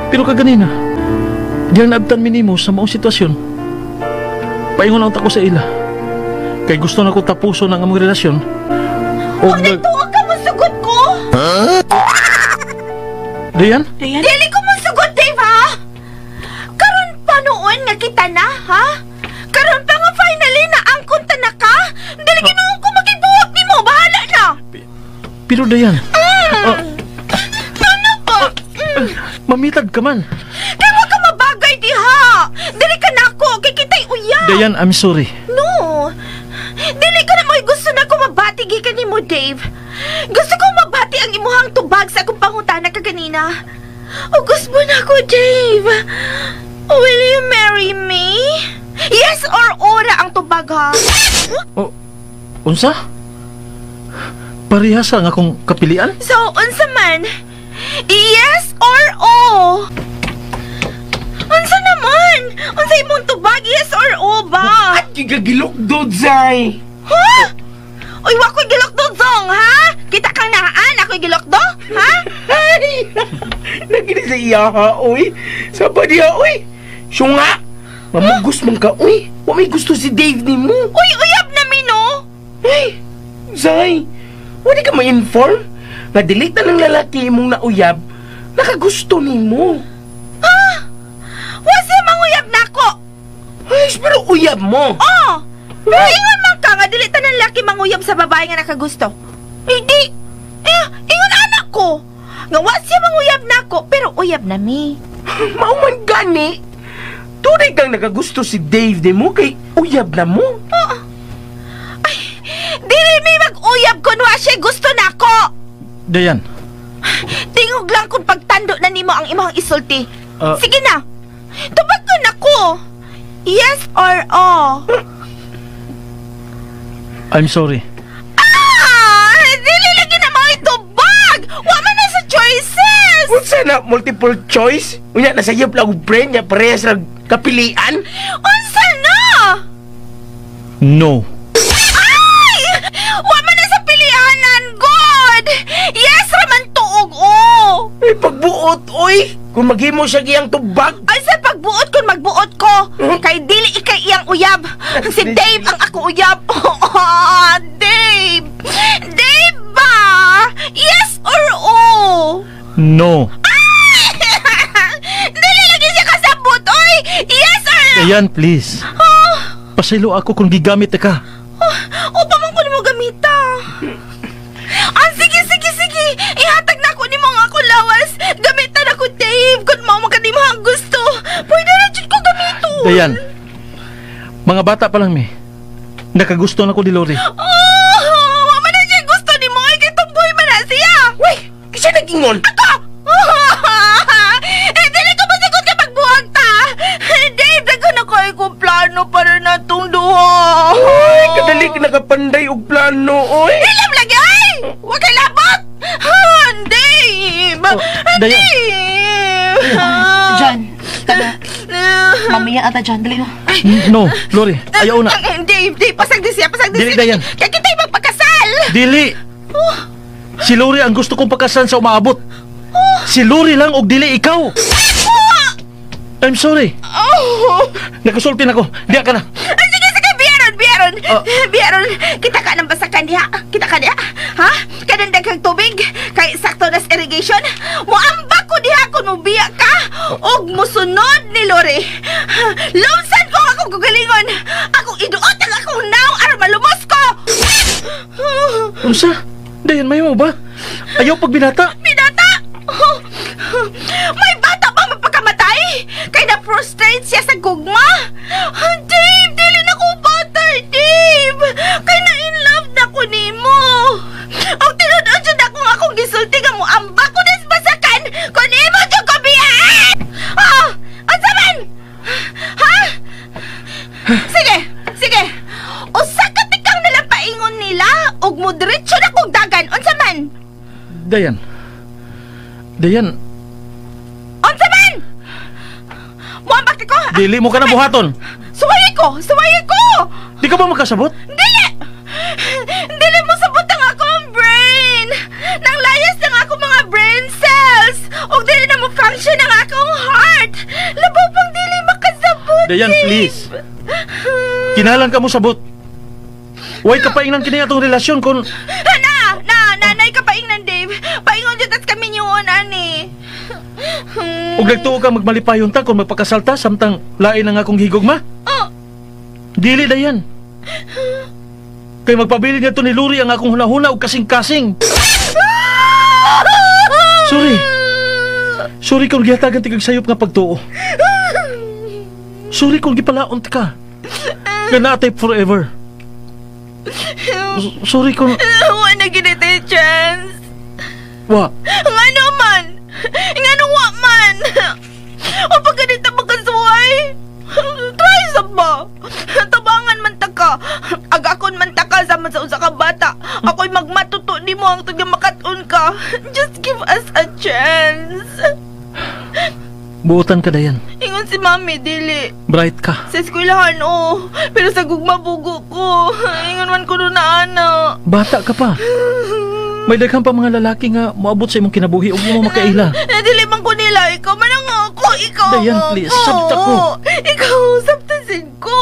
Pero kaganina, diyang naabtan mi nimo sa maong sitwasyon. Paingon lang ta ko sa ila. Kay gusto na ko tapuson ang among relasyon. O nagtuo ka mo sugot ko! Huh? Dayan? Dayan? Dili ko musugot, Dave, ha? Karon pa noon nga kita na, ha? Karon pa nga finally na angkon ta na ka? Dili ginoon ko makibuhat nimo, bahala na. Pero Dayan, Ano ba? Mamitad ka man. Kaya wa ka mabagay diha. Dili ka nako, kay kita'y uyab. Dayan, I'm sorry. No. Dili ka na mo'y gusto na ko mabati gikan nimo, Dave. Gusto ko mabati ang imuhang tubag sa akong pangutana kaganina. O gusto mo na ako, Dave. Will you marry me? Yes or ora ang tubag, ha? Oh, unsa? Parehas ang akong kapilian? So, unsa man? Yes or o? Unsa naman? Unsa imong tubag? Yes or o ba? At gigagilok do, Zay! Ha? Uy, wa ko'y gilokdo, Zong, ha? Kita kang nahaan, ako'y gilokdo, ha? Ay! Nagini sa iya, ha, uy! Sa ba diha, uy! Syunga! Mamugos man ka, uy! Wa may gusto si Dave ni mo! Uy, uyab na mi, no? Ay! Zay! Wala ka ma-inform? Nga dili ta ng lalaki imong nauyab, nakagusto ni mo. Ha? Wa siya manguyab nako! Ay, pero uyab mo! Oh! Pero ingon man ka nga dili ta ng laki manguyab sa babae nga nakagusto. Hindi. Eh, ingon anak ko. Nga wa siya manguyab nako, pero uyab na mi. Mao man gani. Tunay kang nakagusto si Dave ni mo kay uyab na mo. Oh. Ay, dili mi mag-uyab kun wa siya gusto nako. Dayan. Tingog lang kung pagtando na nimo ang imong isulti. Sige na. Tubag ko nako. Yes or oh. I'm sorry. Ah! Dili lagi na mga itubag! Wa man na sa choices! Unsa na multiple choice? Unya nasayop lang og brain niya parehas ra kapilian. Unsa na? No. Ay! Wa man na sa pilianan, God! Yes ra man tuog oh. Ay pagbuot oy. Kung maghimo siya giyang tubag. Ay sa pagbuot kung magbuot ko. Kay dili ikay iyang uyab. Si Dave ang ako uyab. Oh, Dave. Dave ba? Yes or oh? No. Ay! Dili lagi siya kasabot oy. Yes or Dayan, please. Oh. Pasaylo ako kung gigamit ka. Oh, upa man ko nimo gamita. Ah, sige, sige, sige. Ihatag na ako nimo ang akong lawas. Gamitan ako, Dave. Kung mao man ka nimo ang gusto. Pwede na jud ko gamiton. Dayan, mga bata pa lang mi. Nakagusto na ko ni Lori. Oh, wa man na siya gusto nimo. Ay, kay tumboy man na siya. Uy, kasi nag-ingon. Ako! Eh, dili ko masagot ka pagbuhag ta. Dave, daghan na kayo kong plano para natong duha. Uy, kadali ka nakapanday og plano, oy. Ilam lagi, ay! Huwag kay labot! Dave! Oh, Dayan. Dave! John, tada. Mamaya ata, John. Dali na. No, Lori, ayaw na. Dave, Dave, pasag di siya, pasag di Dili, siya. Dayan. Kaya kita'y magpakasal! Dili. Si Lori ang gusto kong pakasan sa umaabot. Si Lori lang og dili ikaw. I'm sorry. Oh! Nakasulti na ko. Diya ka na. Ay, sige, sige, biyaron, biyaron. Biyaron, kita ka ng basakan diha. Kita ka diha. Ha? Kanang daghang tubig. Kay sakto nas irrigation. Muamba ko diha kung mubiya ka. Og musunod ni Lori. Lumsan ko akong gugalingon. Akong iduot ang akong naw aron malumos ko. Unsa? Dayan, may mo ba? Ayaw pagbinata. Binata! May bata ba mapagkamatay? Kay na-prostrate siya sa gugma? Dave, dili na ko bata, Dave! Kay na-in love na ko nimo. Ang tinud-on jud ako nga akong gisulti nga moamba ko nes basakan kun imo jud ko biyaan! Ah! Unsa man? Ha? Sige, sige. Usa ka tikang nalang paingon nila ug mo diretso na kog dagan. Unsa man? Dayan. Dayan, Unsa man? Muambak ko. dili mo ka na buhaton. Suwayi ko, suwayi ko. Di ka ba makasabot? Dili! Dili mo sabot ang akong brain! Nang layas ng akong mga brain cells! Ug dili na mo function ang akong heart! Labaw pang dili makasabot! Dayan, Dave. please. Kinalan ka mo sabot. Way ka paingnan kini atong relasyon kung Na! Na! Nanay ka paingnan, Dave! Ug nagtuo ka magmalipayon ta kung magpakasal ta samtang lain ang akong higugma? Oh. Dili Dayan. Kay magpabili niya to ni Luri ang akong hunahuna og kasing-kasing. Sorry. Sorry kung gihatagan ti kag sayop nga pagtuo. Sorry kung gipalaon ka. Nga naatay forever. Sorry kung... Wa na ginitay chance. Wa. Ngano man? Ngano wa man? O pagkanita magkasuway? Try sa ba? Tabangan man ta ka. Agakon man ta ka sama sa usa ka bata. Ako'y magmatuto nimo ang tugang makat-on ka. Just give us a chance. Buotan ka, Dayan. Ingon si Mami, dili. Bright ka. Sa eskwelahan, oh. Pero sa gugma bugo ko. Ingon man ko doon na ana. Bata ka pa. May daghan pa mga lalaki nga moabot sa imong kinabuhi ug mo makaila. Dili man ko nila. Ikaw man ang ako. Ikaw Dayan, ang please. ako. Sabta ko. Ikaw, sabtasin ko.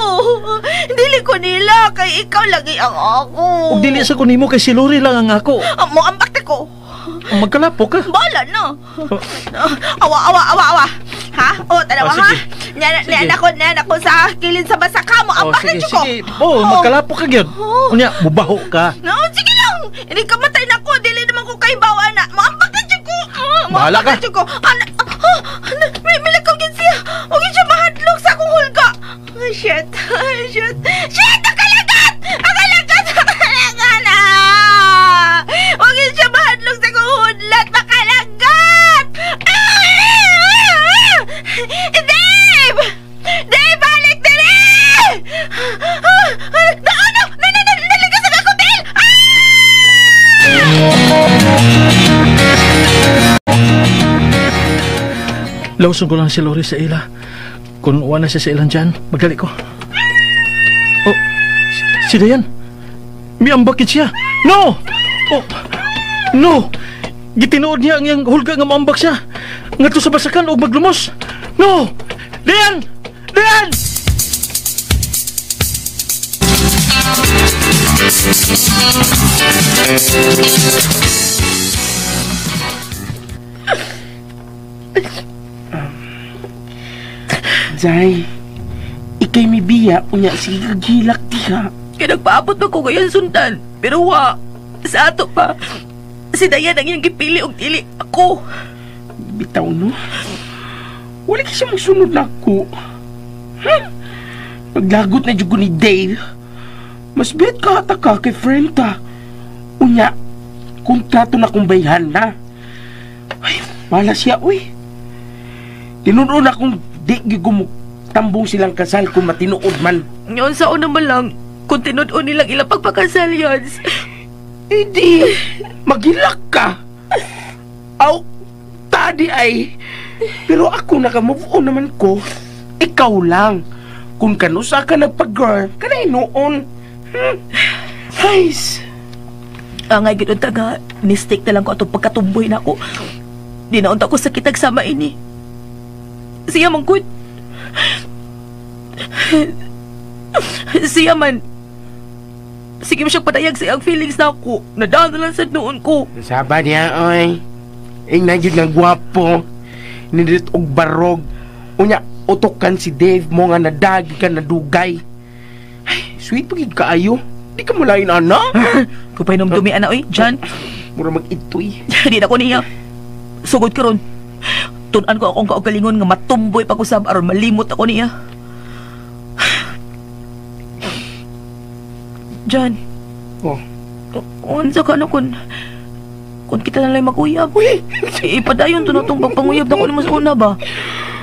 Dili ko nila. Kay ikaw lagi ang ako. Ug dili sa ko nimo kay si Lori lang ang ako. Mo ambak ko. Magkalapo ka. Bala na. Awa, awa, awa, awa. Ha? O, tanawa Oh, ha? sige. Niyan ako sa kilid sa basaka mo. Oh, Ambak sige, na ko. sige. Oh, magkalapo ka gyud. Unya, mubaho ka. No, sige lang. Hindi ka matay na ko. Dili naman ko kay bawa na. Maambak na ko. Bahala ka. Ko. Ana, may lakaw gyud siya. Huwag siya mahadlok sa akong hulga. Oh, shit. Shit. Shit! Nakalagat! Nakalagat! Nakalagat! Ah! Huwag siya mahadlok sa akong hudlat. Makalagat! Ah! Dave! Dave, balik diri! Ano? Naligas sa akong tail! Lawson ko lang si Lori sa ila. Kung wala siya sa ilan dyan, magdali ko. Oh, si Dayan. Miambakit siya. No! Oh, no! Gitinuod niya ang iyang hulga nga maambak siya. Ngadto sa basakan og maglumos. No! Dayan! Dayan! Zay, ikay mi biya, unya sige kagilak diha. Kaya nagpaabot na ko ngayon sundan. Pero wa, sa ato pa, si Dayan ang iyang gipili og dili ako. Bitaw no? Wala kasi magsunod na ako. Huh? Naglagot na dyan ko ni Dave. Mas bet ka ata ka kay friend ta. Unya, kontrato na kong bayhan na. Ay, mala siya, uy. Tinunood akong di gumutambong silang kasal kung matinuod man. Ngayon sa una man lang, kung tinuod nilang ilang pagpakasal yan. Hindi, magilak ka. Aw, tadi ay. Pero ako naka-move on naman ko. Ikaw lang. Kung kanusa ka nagpag-girl, kanay noon. Hays. Angay gid unta nga, mistake na lang ko atong pagkatumboy na ako. Di na unta ko sa kitag sama ini. Siya man good. Siya man. Sige mo siyang padayag sa iyang feelings na ako. Nadaan na lang sa noon ko. Saba niya, oy. Ingnan yun nga gwapo. Nindit og barog. Unya, utokan si Dave mo nga nadagi ka nadugay. Ay, sweet pagid kaayo. Di ka mulain, ana. Kupay nung dumi, ana, oy. John. Mura mag-itoy. Di na ko niya. Sugod karon. Tun-an ko akong kaugalingon nga matumboy pag-usab aron malimot ako niya. John. Oh. Unsa ka na kun kita na lang mag-uyab. Uy! Ipadayon to na itong pagpanguyab na ko ni mas una ba?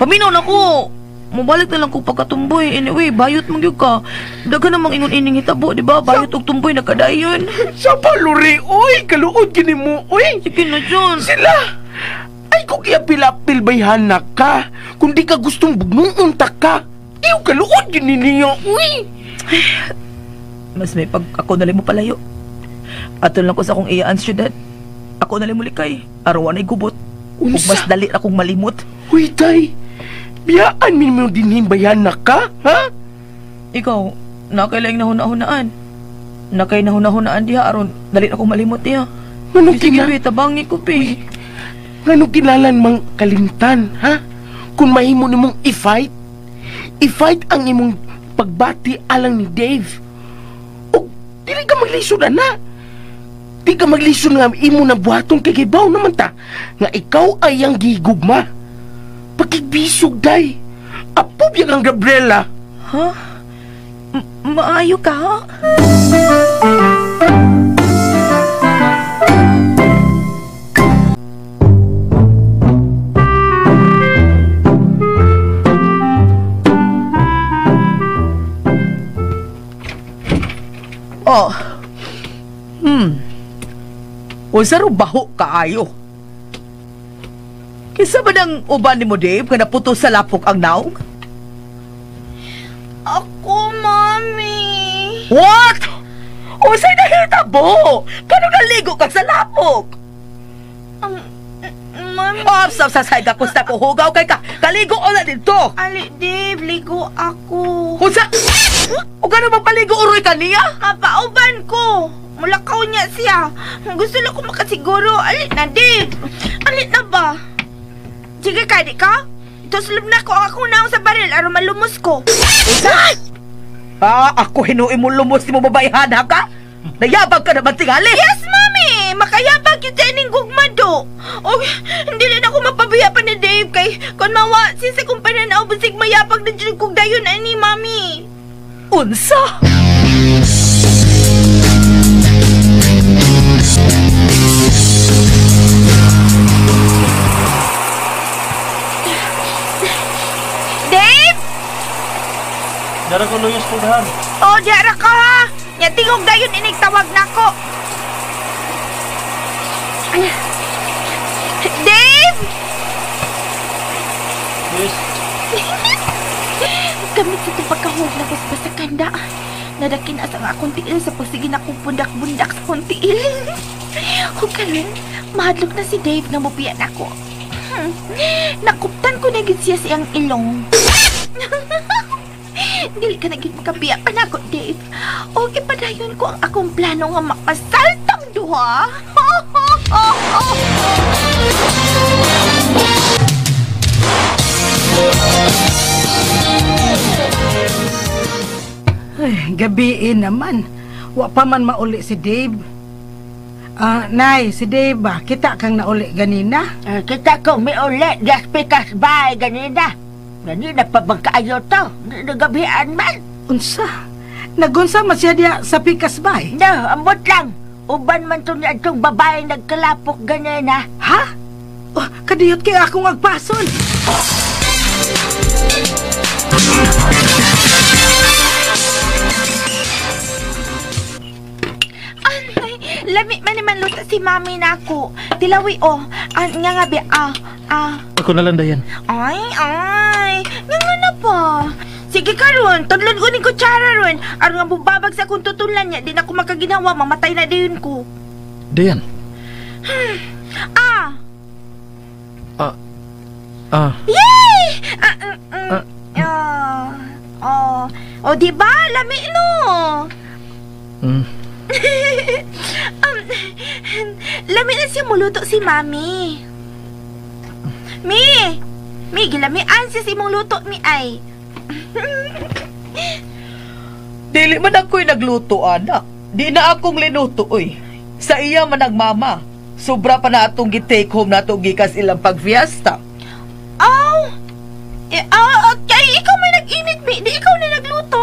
Paminaw na ko! Mabalik na lang ko pagkatumboy. Anyway, bayot mong yun ka. Daghan namang ingon ining hitabo, di ba? Bayot og tumboy, nakadayon. Sa paluri, uy! Kaluod gini mo, uy! Sige na, John. Sila! Ay, kung iya pilapil bayhan na ka. Kung di ka gustong bugnuon ta ka. Iyo, kaluod gini niya, uy! Mas may pag ako na lang mo palayo. Ato lang ko sa akong iyaan syudad. Ako na lang mo likay. Arawan ay gubot. Ug mas dali akong malimot. Uy, tay! Biyaan min mo dinhin bayan na ka, ha? Ikaw, nakailaing nahuna-hunaan. Nakay nahuna-hunaan diha aron dali akong malimot niya. Nganong Sige, be, tabangi ko, be. Nganong kinalan mang kalimtan, ha? Kung mahimo nimong i-fight, i-fight ang imong pagbati alang ni Dave. O dili ka maglisod ana. Di ka maglisod nga imo na buhaton kay gibaw naman ta nga ikaw ay ang gigugma. Pakigbisog day. Apo biya kang Gabriela. Ha? Maayo ka, ha? Oh. Unsa ro baho kaayo? Kinsa ba nang uban nimo, Dave, nga naputo sa lapok ang naong? Ako, Mami. What? Unsay nahitabo? Kano naligo ka sa lapok? Mami. Oh, sa kakusta ko hugaw kay ka. Kaligo o na dito. Ali, Dave, ligo ako. Unsa? O gano magpaligo uroy kaniya? Mapauban ko. Mulakaw niya siya. Gusto lang ko makasiguro. Alit na, Dave. Alit na ba? Sige ka, di ka? Ituslub na ko ang akong naong sa baril aron malumos ko. Unsa? Ah, ako hinuin mo lumos ni mo babayhan, ha ka? Nayabag ka naman tingali. Yes, Mami! Makayabag yun sa ining gugma do. O, hindi rin ako mapabiya pa ni Dave kay kung mawa, sinsa kong pananaw, basig mayabag na dyan kong dayon ani, Mami. Unsa? Dave! Dara ko luyos pughan. Oh, diara ka ha! Nya tingog dayon inig tawag nako. Dave! Yes. Gamit sa itong pagkahog na basbas sa kanda. Nadakin as ang akong tiil sa pagsige na kong pundak-bundak sa akong tiil. Huwag ka rin, mahadlok na si Dave nga mubiyan ako. Nakuptan ko na gid siya siyang ilong. Dili ka na gid makabiya pa nako, Dave. O gipadayon ko ang akong plano nga makasaltang duha. Ay, gabiin naman. Wa pa man mauli si Dave. Nay, si Dave ba? Kita kang nauli ganina? Kita ko may uli. Just pikas bay ganina. Ganina pa bang kaayo to? Nagabihan man. Unsa? Nagunsa man siya diya sa pikas bay? No, ambot lang. Uban man to niya itong babae nagkalapok ganina. Ha? Oh, kadiyot kay akong agpason. Lami man naman luto si Mami nako. Tilawi oh. Nga nga bi Ako na lang dayan. Ay ay. Nga nga na pa. Sige karon, tudlon ko ning kutsara ron. Aron nga bubabag sa akong tutulan niya, di na ko makaginawa, mamatay na dayon ko. Dayan. Ah. Ah. Yay! Oh. Oh, di ba? Lami no. Lami na siya muluto si Mami. Mi! Mi, gilamian siya sa imong luto, mi ay. Dili man ako'y nagluto, anak. Di na akong linuto, oy. Sa iya man ang mama. Sobra pa na atong gi-take home na atong gikas ilang pagfiesta. Oh! Okay, ikaw may nag-init, mi. Di ikaw na nagluto.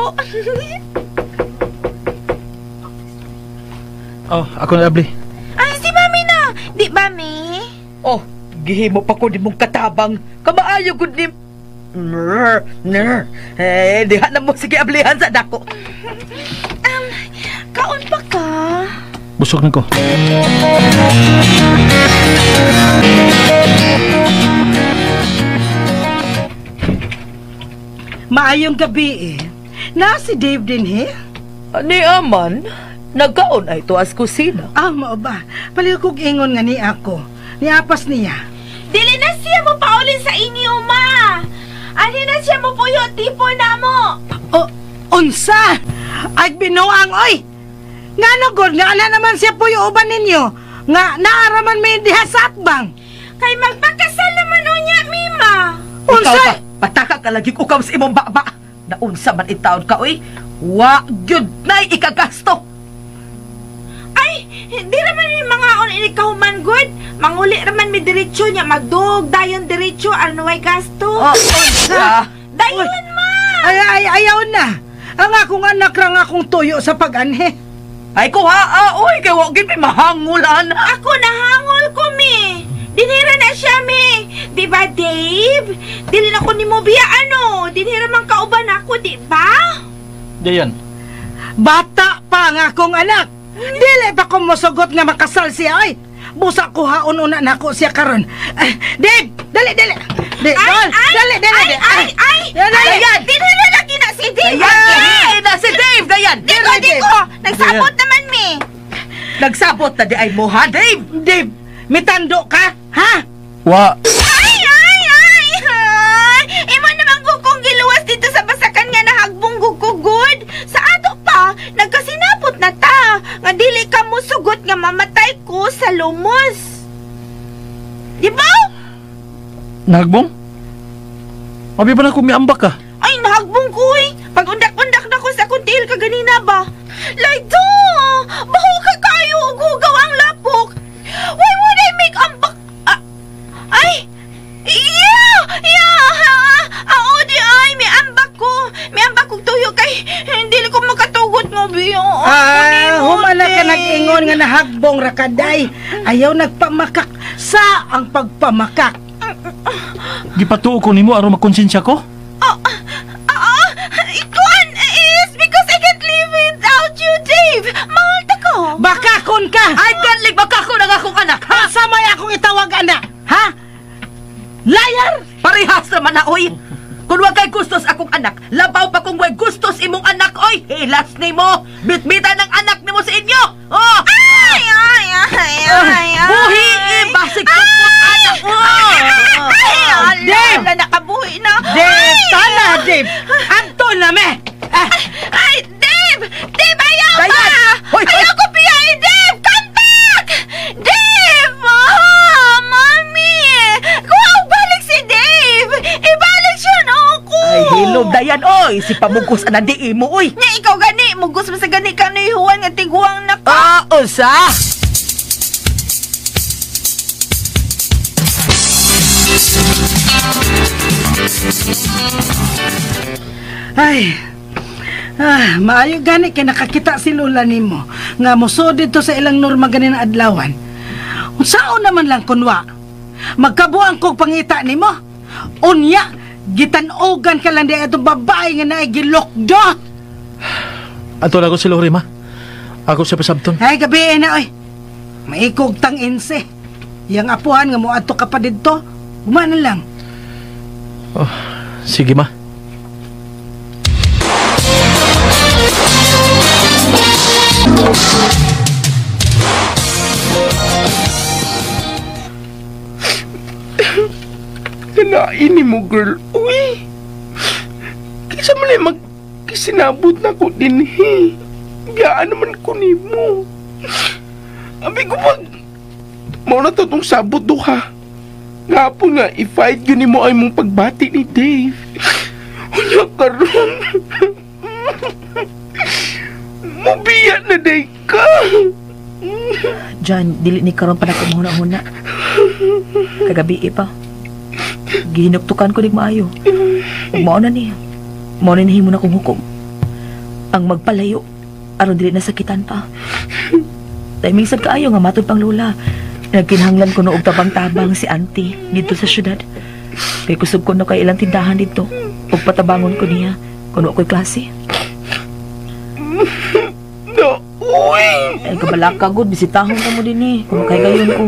Oh, ako na abli. Ay, si Mami na! Di ba, Mi? Oh, gihimo pa ko ni mong katabang. Kamaayo gud ni... Ner. Eh, diha na mo sige ablihan sa dako. Kaon pa ka? Busog na ko. Maayong gabi eh. Na si Dave din he? Ni aman, nagkaon ay tuas kusina. Ah, mao ba? Paliw kog ingon nga ni ako. Niapas niya. Dili na siya mo paulin sa inyo, ma! Ani na siya mo puyo, tipo na mo! O, unsa? Ay, binuang, oy! Nga no, God, nga na naman siya puyo uban ninyo. Nga naaraman may diha sa atbang. Kay magpakasal naman o niya, Mima! Unsa? Ikaw ba? Pataka ka lagi ukaw sa imong baba. Naunsa man itaon ka, oy. Wa gyud nay ikagasto. Ay, di raman ni mga on ini kahuman good. Manguli raman mi diretso niya magdug dayon diretso aron way gasto. Oh, unsa? Dayon ma. Ay, ay, ayaw na. Ang akong anak rang akong tuyo sa pag-anhe. Ay kuha, ah, oy, kay wa gyud mi mahangulan. Ako nahangol ko mi. Dinhira na siya mi. Di ba Dave? Dili na ko nimo biya ano. Dinhira man kauban ako, di ba? Dayan. Bata pa ang akong anak. Dili pa ko mosugot nga makasal siya ay. Busa ko haon una nako siya karon. Dave, dali dali. Dali, Ay, ay, dali, dali, ay, ay, ay, Dali. ay, dinhira na kina si Dave. Dayan, na si Dave, Dayan. Di ko, di ko. Nagsabot naman mi. Nagsabot na di ay mo, ha, Dave? Dave, mitando ka, ha? Wa. Ay, ay, ay, ay. Imo naman ko kung giluwas dito sa basakan nga nahagbong gugugod. Sa ato pa, nagkasinapot na ta. Nga dili ka mo sugot nga mamatay ko sa lumos. Di ba? Nahagbong? Abi ba na kung miambak ka? Ay, nahagbong ko eh. Pag-undak-undak na ko sa kuntil ka ganina ba? Like, do! Baho ka kayo, hugaw ang lapok. Why would I make ambak? Ah, ay! Yeah! Yeah! Oo, di ay, may ambak ko. May ambak kong tuyo kay hindi ko makatugot mo, biyo. Ah, humala ka nag-ingon nga nahagbong rakaday. Ayaw nagpamakak sa ang pagpamakak. Gipatuo ko nimo aron makonsensya ko? Ikuan is because I can't live without you, Dave. Mahal ta ko. Bakakon ka! Ay, ganlig, bakakon ang akong anak, ha? Asa may akong itawag anak, ha? Liar! Parehas naman na, oy. Kung wa kay gustos akong anak, labaw pa kung way gustos imong anak, oy. Hilas nimo. Bitbitan ng anak nimo sa inyo. Oh! Ay, ay, ay, ay, ay. Buhi, basig supot anak mo. Ay, ala, Dave! ala, nakabuhi na. Dave, tala, Dave! Anto na, me! Ah, Ay, Dave! Dave, ayaw Dayan! pa! Hoy, hoy! Ayaw ko piyain, Dave! Come back! Dave! Oh, mami! Kuha, balik si Dave! Ibalik siya na ako! Ay, hilom, Dayan, oy. Si pamugos anang di mo, oy. Nya, ikaw gani, mugos mo sa gani ka na ihuwan nga tiguang na ka. Ah, unsa? Ay, ah, maayo gani kay nakakita si Lola nimo nga muso dito sa ilang norma ganin ang adlawan. Unsaon naman lang kunwa? Magkabuang kog pangita nimo. Unya, gitan-ogan ka lang di atong babae nga naay gilokdo. Ato na ko si Lori, ma. Ako sa pasabton. Ay, gabi na oy. Maikog tang inse. Yang apuhan nga moadto ka pa didto. Gumana lang. Oh, sige, ma. Kanain ni mo, girl. Uy! Kaysa man ay magkisinabot na ko din, he. Biyaan naman ko ni mo. Abi ko pag... Mauna to tong sabot do, ha? Nga po nga, i-fight yun ni mo ay mong pagbati ni Dave. Unya karon. Mubiya na day ka. John, dili ni karon pa na kumuhuna-huna. Kagabi pa. Gihinuktukan ko nig maayo. Ug mao na ni. Mao na nahimo na kong hukom. Ang magpalayo aron dili nasakitan pa. Timing sad kaayo nga matod pang lola. Nagkinahanglan ko noog tabang-tabang si auntie dito sa syudad. Kay kusog ko no kay ilang tindahan dito. Ug patabangon ko niya kuno ako'y klase. No, uy! Ay kabalaka gud bisitahon ka mo din eh. Kung kay gayon ko.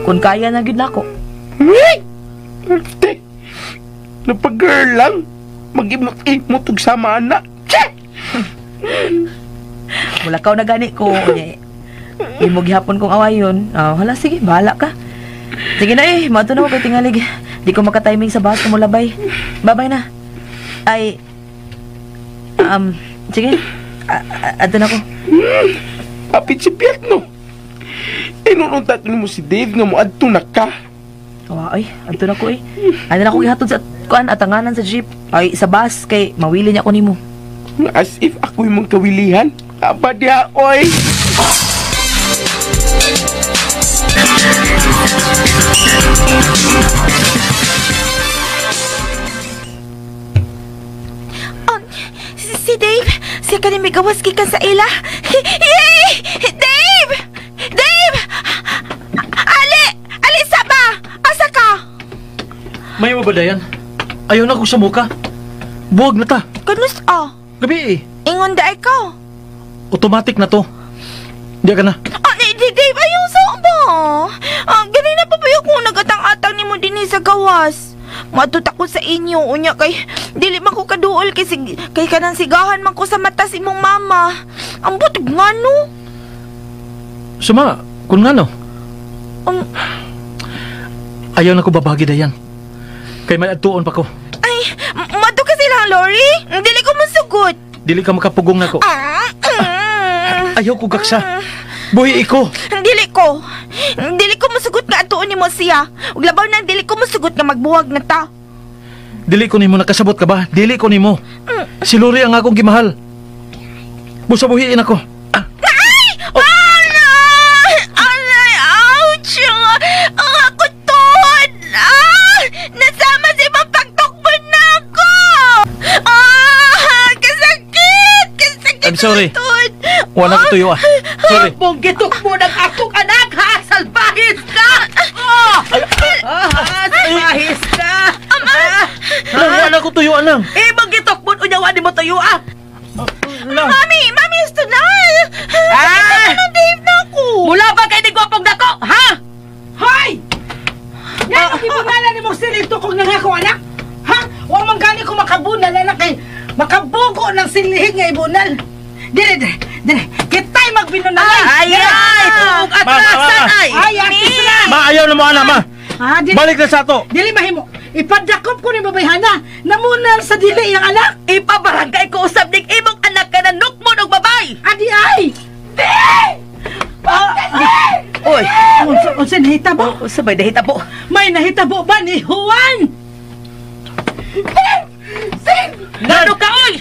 Kung kaya na gyud nako. Uy! Te, napag-girl lang. Mag-imot-imot og sama na. Che! Wala ka na gani ko. Imo gihapon kong awayon. Ah, hala sige, bahala ka. Sige na eh, mato na ko kay tingalig. Di ko maka-timing sa bus mo labay. Babay na. Ay sige. Ato na ko. Apit si Piat, no? Inununta mo si Dave nga mo adto na ka. Wa ay, adto na ko eh. Ay na ako gihatod sa kuan atanganan sa jeep. Ay sa bus kay mawili niya ako nimo. As if ako imong kawilihan. Aba diha, oy. Si Dave, siya ka ni migawas gikan sa ila. Yay! Dave! Dave! Ali! Ali sa ba? Asa ka? May mabadayan. Ayaw na ko sa muka. Buwag na ta. Kanus ah. Gabi eh. Ingon da ikaw. Automatic na to. Di ka na. Ah, Dave, ayaw sa ba? Ah, ganina pa ba yung nagatang-atang ni mo din sa gawas? Matut ako sa inyo, unya kay dili man ko kaduol kay, kay kanang sigahan man ko sa mata si imong mama. Ang butog nga no. Suma, kung nga no. Ayaw na ko babagi dayan. Kay may adtuon pa ko. Ay, madto ka silang lorry? Dili ko masugot. Dili ka makapugong nako. Ayaw ko gaksa. Buhi iko. Dili ko. Dili ko musugot nga atuon nimo siya. Ug labaw nang dili ko musugot nga magbuwag na ta. Dili ko nimo nakasabot ka ba? Dili ko nimo. Si Lori ang akong gimahal. Busa buhiin ako. Ah. Ay! Oh. Aray! Aray! Ouch! Ang ako ton! Ah! Nasama si mapagtukbon na ako! Ah! Kasakit! Kasakit! I'm sorry. Wala ko tuyo ah. Sorry. Mong gitukbo ng akong anak ha! Salbahis ka! Oh! Salbahis ka! Ama! Wala ko tuyo alang. Eh, mong gitukbo unya wala mo tuyo ah! Mami! Mami, gusto na! Ah! Na Dave na ako! Mula ba kay ni gwapong dako, ha? Hoy! Yan ang ibunala ni mong silid tukog ng ako anak! Ha? Wa man gani ko makabunal anak kay makabugo ng silihig nga ibunal! Dire, dire, dire. Kita'y magbinunalay. Ay, ay, tuog atrasan ay. Ay, atis na. Ma, ayaw na mo, ana, ma. Balik na sa ato. Dili mahimo. Ipadakop ko ni babayhana. Namunal sa dili iyang anak. Ipabarangay ko usab ning imong anak ka na nukmon og babay. Adi ay. Di! Oy. Unsa nahitabo? Unsa bay nahitabo? May nahitabo ba ni Juan? Ngano ka, oy?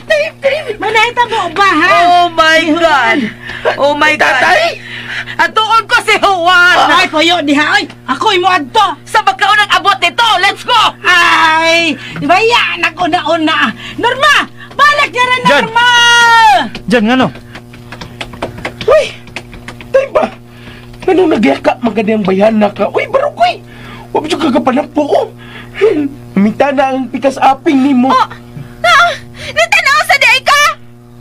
May nahitabo ba, ha? Oh my God! Oh my God! Tatay! Atuon ko si Juan! Ay, payo diha, oy! Ako imo adto! Sa magkaunang abot nito! Let's go! Ay! Baya, nag-una-una! Norma! Balik niya rin, Norma! Diyan, ngano? Uy! Tay ba? Anong nagyaka magandang bayan na ka? Uy, barukoy! Huwag siya kagapanampo ko! Minta na ang pikas aping ni mo. Oh, natanaw sa day ka!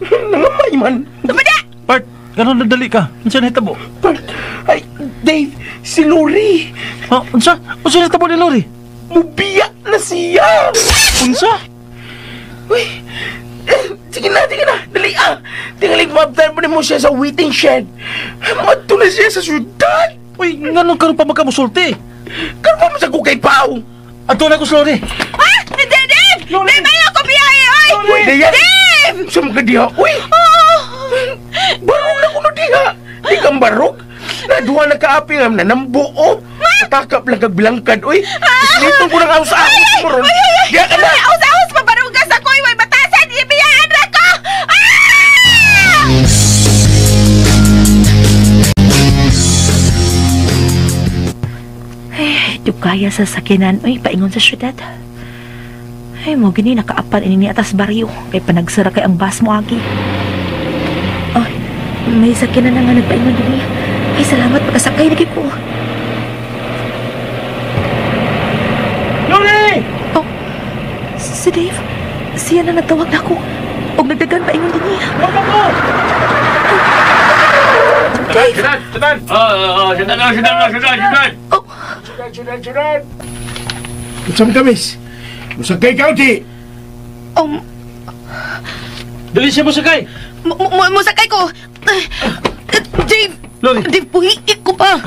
Nangamay man. Tumada! Bart, ganun nadali ka. Unsa nahitabo? Bart, ay, Dave, si Lori. Ha, unsa? Unsa nahitabo ni Lori? Mubiya na siya! Unsa? Uy, sige na, sige na. Dali ah. Tingalig maabtan mo mo siya sa waiting shed. Madto na siya sa syudad. Uy, ganun karon pa magkamusulti. Karon pa mo sa kukay pao. Ato na ko si Lori. Ha? Dave! Dave! Dave, ayaw ko biyahe, oy! Uy, Dayan! Dave! Sa mga diha, uy! Barog na kuno diha! Di kang barog! Naduha na kaapi nga, nanambuo! Katakap lang kag bilangkad, uy! Isinitong ko ng ahos-ahos mo ron! Diha ka na! Ahos-ahos, mabarugas ako, uy! Way batasan! Ibiyaan ra ko! Ah! Ay, dugaya sa sakinan, uy, paingon sa syudad. Ay, mo gini, nakaapan ini ni atas baryo. Kay panagsara kay ang bus mo, agi. Ay, may sakinan na nga nagpaingon din. Ay, salamat, pagkasakay na ko. Lori! Oh, si Dave, siya na nagtawag na ako. Og nagdagan paingon din niya. Wag ako! Dave! Sudan! Sudan! Sudan! Sudan! Sudan! Sudan! Oh! Sudan! Sudan! Sudan! Usam ka, miss. Musakay ka, di! Dali siya musakay! Musakay ko! Dave! Lori! Dave, puhiik ko pa!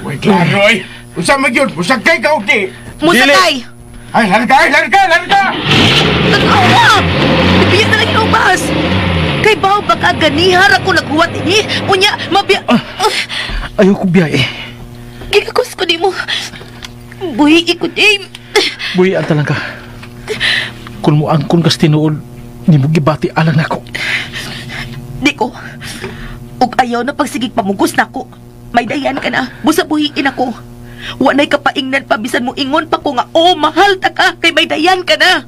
Uy, klaro, eh! Usam mo yun! Musakay ka, di! Musakay! Ay, larga! Ay, larga! Larga! Tanawa! Ibiya na lang yung bus! Kay baw baka ganihar ako naghuwat ini. Unya, mabia... Ayaw ko biyahe. Gigakos ko di mo. Buhi ko, Dave. Buhi ang talang ka. Kung mo angkon kas tinuod, ni mo gibati alang nako. Di ko. Ug ayaw na pagsigig pamugos nako. May dayan ka na. Busa buhiin ako. Wanay kapaingnan pa bisan mo ingon pa ko nga oh mahal ta ka kay may dayan ka na.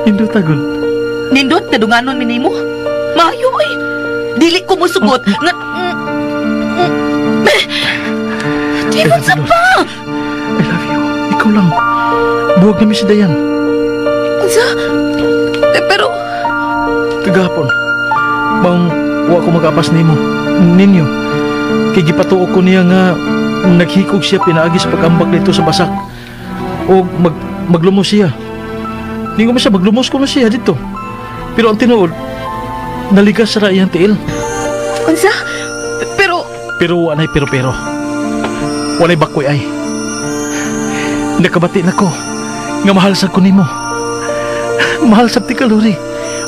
Nindot agol. Nindot nadunganon mi nimo. Maayo oy. Dili ko musugot nga Di mo sa pa. I love you. Ikaw lang. Buwag na mi si Dayan. Unsa? Eh, pero kagahapon maong wa ko makapas nimo ninyo. Kay gipatuo ko niya nga naghikog siya pinaagi sa pag-ambak dito sa basak o maglumos siya. Ningo mo siya, maglumos ko na siya dito. Pero ang tinuod, naligas sa iyang tiil. Unsa? Pero wanay pero. Walay bakoy ay. Nakabati na ko nga mahal sa ko nimo. Mahal sa ti Lori.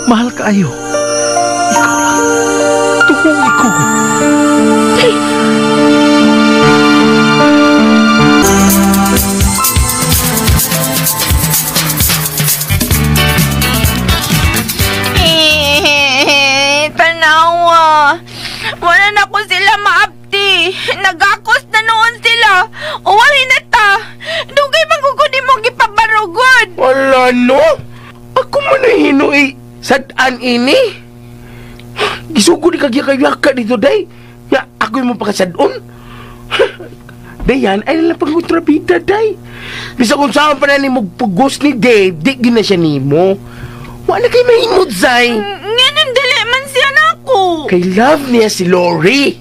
Mahal kaayo. Ikaw lang. Tuhong ikaw. Hey! Tanawa. Wala na ko sila maapti. Nagakos na noon sila. Uwahin na ta. Dugay magugudi mo gipabarugod. Wala no. Ako man na hinuy. Sadaan ini. Gisugod ni kagyakayaka dito day. Ya, ako yung mapakasadon. Dayan, ay nalang pag-utrabida day. Bisa kung saan pa na ni magpugos ni Dave, di gina siya nimo. Wala kay mahimod, Zay. Nga nang dili man siya na ako. Kay love niya si Lori.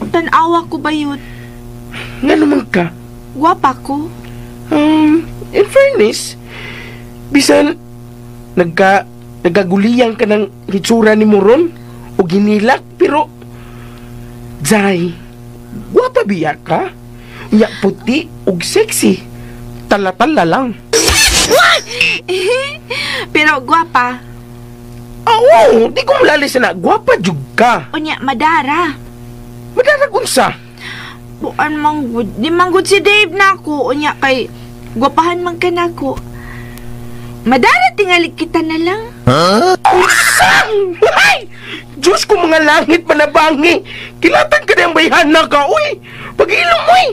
Tanawa ko ba yun? Nga naman ka? Gwapa ko. In fairness, bisan nagkaguliyan ka ng hitsura ni Moron o ginilak, pero Zay, gwapa biya ka? Nya puti ug sexy. Tala-tala lang. What? Pero gwapa. Oo, di ko malalis na. Gwapa jug ka. Unya, madara. Madara unsa? Buan manggod. Di manggod si Dave na ako. Unya kay gwapahan man ka na ako. Madara tingali kita na lang. Huh? Unsa? Ay! Diyos ko mga langit manabangi. Kilatan ka na ang bayhana ka. Uy! Pag-ilong uy!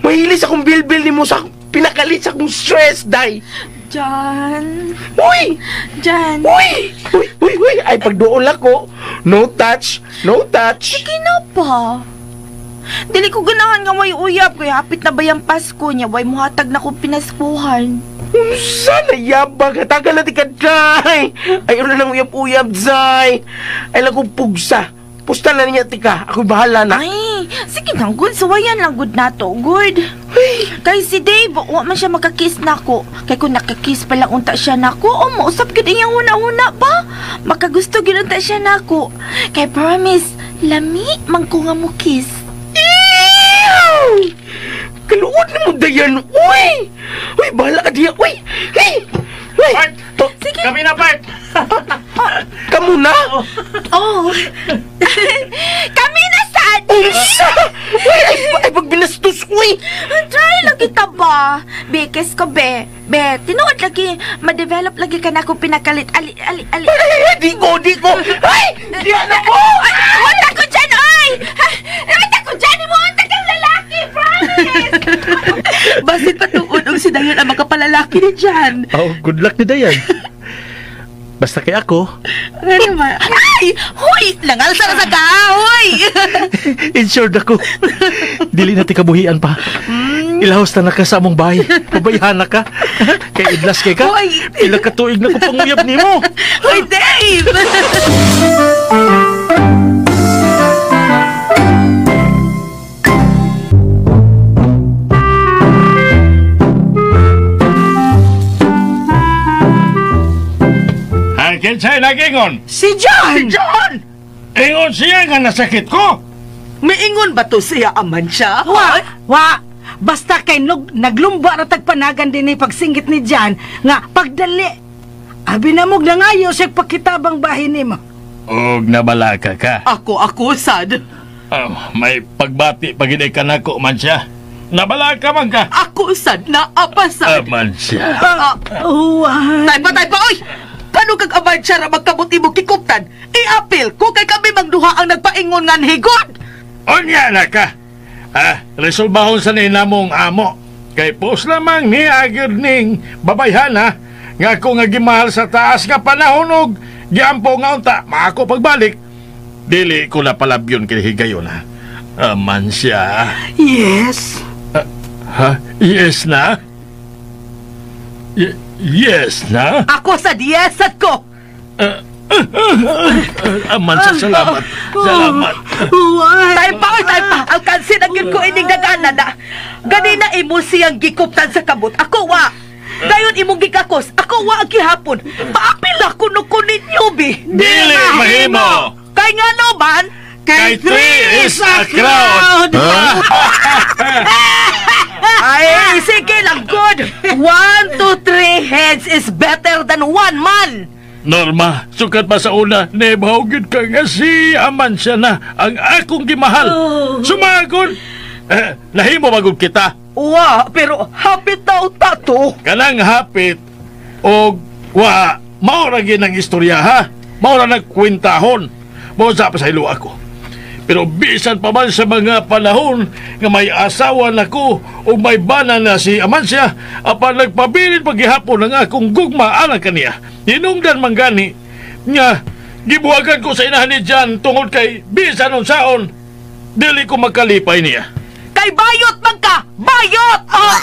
Mahilis akong bilbil ni mo sa pinakalit sa akong stress, day. Jan. Uy! Jan. Uy! Uy, uy, uy! Ay, pagduol ako. No touch. No touch. Sige na pa. Dili ko ganahan nga may uyab. Kaya hapit na ba yung Pasko niya? Way muhatag na kong pinaskuhan. Unsa na yabag? Hatagan na ti ka, day. Ay, una nang uyab-uyab, day. Ay, lang kong pugsa. Pusta na niya, tika. Ako'y bahala na. Ay, sige na, good. Suwayan lang, good na to. Good. Ay. Kay si Dave, wa man siya makakiss na ako. Kay kung nakakiss pa lang unta siya na ako, o mausap gid iyang una-una pa. Makagusto gid unta siya na ako. Kay promise, lami man ko nga mo kiss. Ew! Kaluod na mo, Dayan. Uy! Uy, bahala ka diya. Uy! Hey! Uy! Part! Sige. Kami na, Part! Kamu na? Oh! Kami na, sad! Unsa! Uy! Ay, pagbinastos, uy! Try lang kita ba? Bekes ko, be. Be, tinuod lagi. Ma-develop lagi ka na akong pinakalit. Ali, ali, ali. Ay, ay, ay, di ko, di ko! Ay! Di na ko! Wala ko dyan, oy! Wala ko dyan! Imuunta kang lalaki, promise! Basin patuod og si Dayan ang makapalalaki ni Jan. Oh, good luck ni Dayan. Basta kay ako. Ano man? Ay! Hoy! Langalsa na sa ka! Hoy! Insured ako. Dili na tikabuhian pa. Ilahos na naka sa among bahay. Pabayhan na ka. Kay idlas kay ka. Hoy! Pila ka tuig na ko panguyab nimo. Hoy, Dave! Kinsay nagingon? Si John! Si John! Ingon siya nga nasakit ko! Miingon ba to siya aman siya? Wa! Wa! Basta kay naglumba na tagpanagan din ni pagsinggit ni John nga pagdali. Abi na mog nangayo siya pagkitabang bahin nimo. Og nabalaka ka. Ako, sad. May pagbati pagiday ka nako man siya. Nabala ka man ka. Ako sad naapasad. Amansya. Juan. Tay pa, oy! Kano kag Amansya ra magkamot imo kikuptan? I-appeal ko kay kami mang duha ang nagpaingon nga higod. Unya na ka. Ah, resolbahon sa ni namong amo. Kay post lamang ni agad ning babayhan ha. Nga ako nga gimahal sa taas nga panahon og giampo nga unta, maako pagbalik. Dili ko na palabyon kay higayon ha. Amansya. Yes. Ha? Yes na? Yes na? Ako sad yes sad ko. Amansya, salamat. Salamat. Juan. Tay pa, oy, tay pa. Alkansi na gyud ko ining dagana na. Ganina imo siyang gikuptan sa kamot. Ako wa. Dayon imong gikakos. Ako wa ang gihapon. Paapil ako no ko ninyo bi. Dili mahimo. Kay ngano man? Kay three is a crowd. Ay, sige lang, good. 1, 2, 3 heads is better than one man. Norma, sukat pa sa una, nebaw gyud ka nga si Amansya na ang akong gimahal. Sumagod! Eh, nahimo magud kita. Wa, pero hapit na uta to. Kanang hapit og wa, mao ra gyud ang istorya ha. Mao ra nagkwentahon. Mao sa pa sa ilo ako. Pero bisan pa man sa mga panahon nga may asawa na ko o may bana na si Amansya, apan nagpabilin paghihapon ang akong gugma alang kaniya. Hinungdan man gani nga gibuhagan ko sa inahan ni Jan tungod kay bisan unsaon dili ko magkalipay niya. Kay bayot man ka! Bayot! Ah!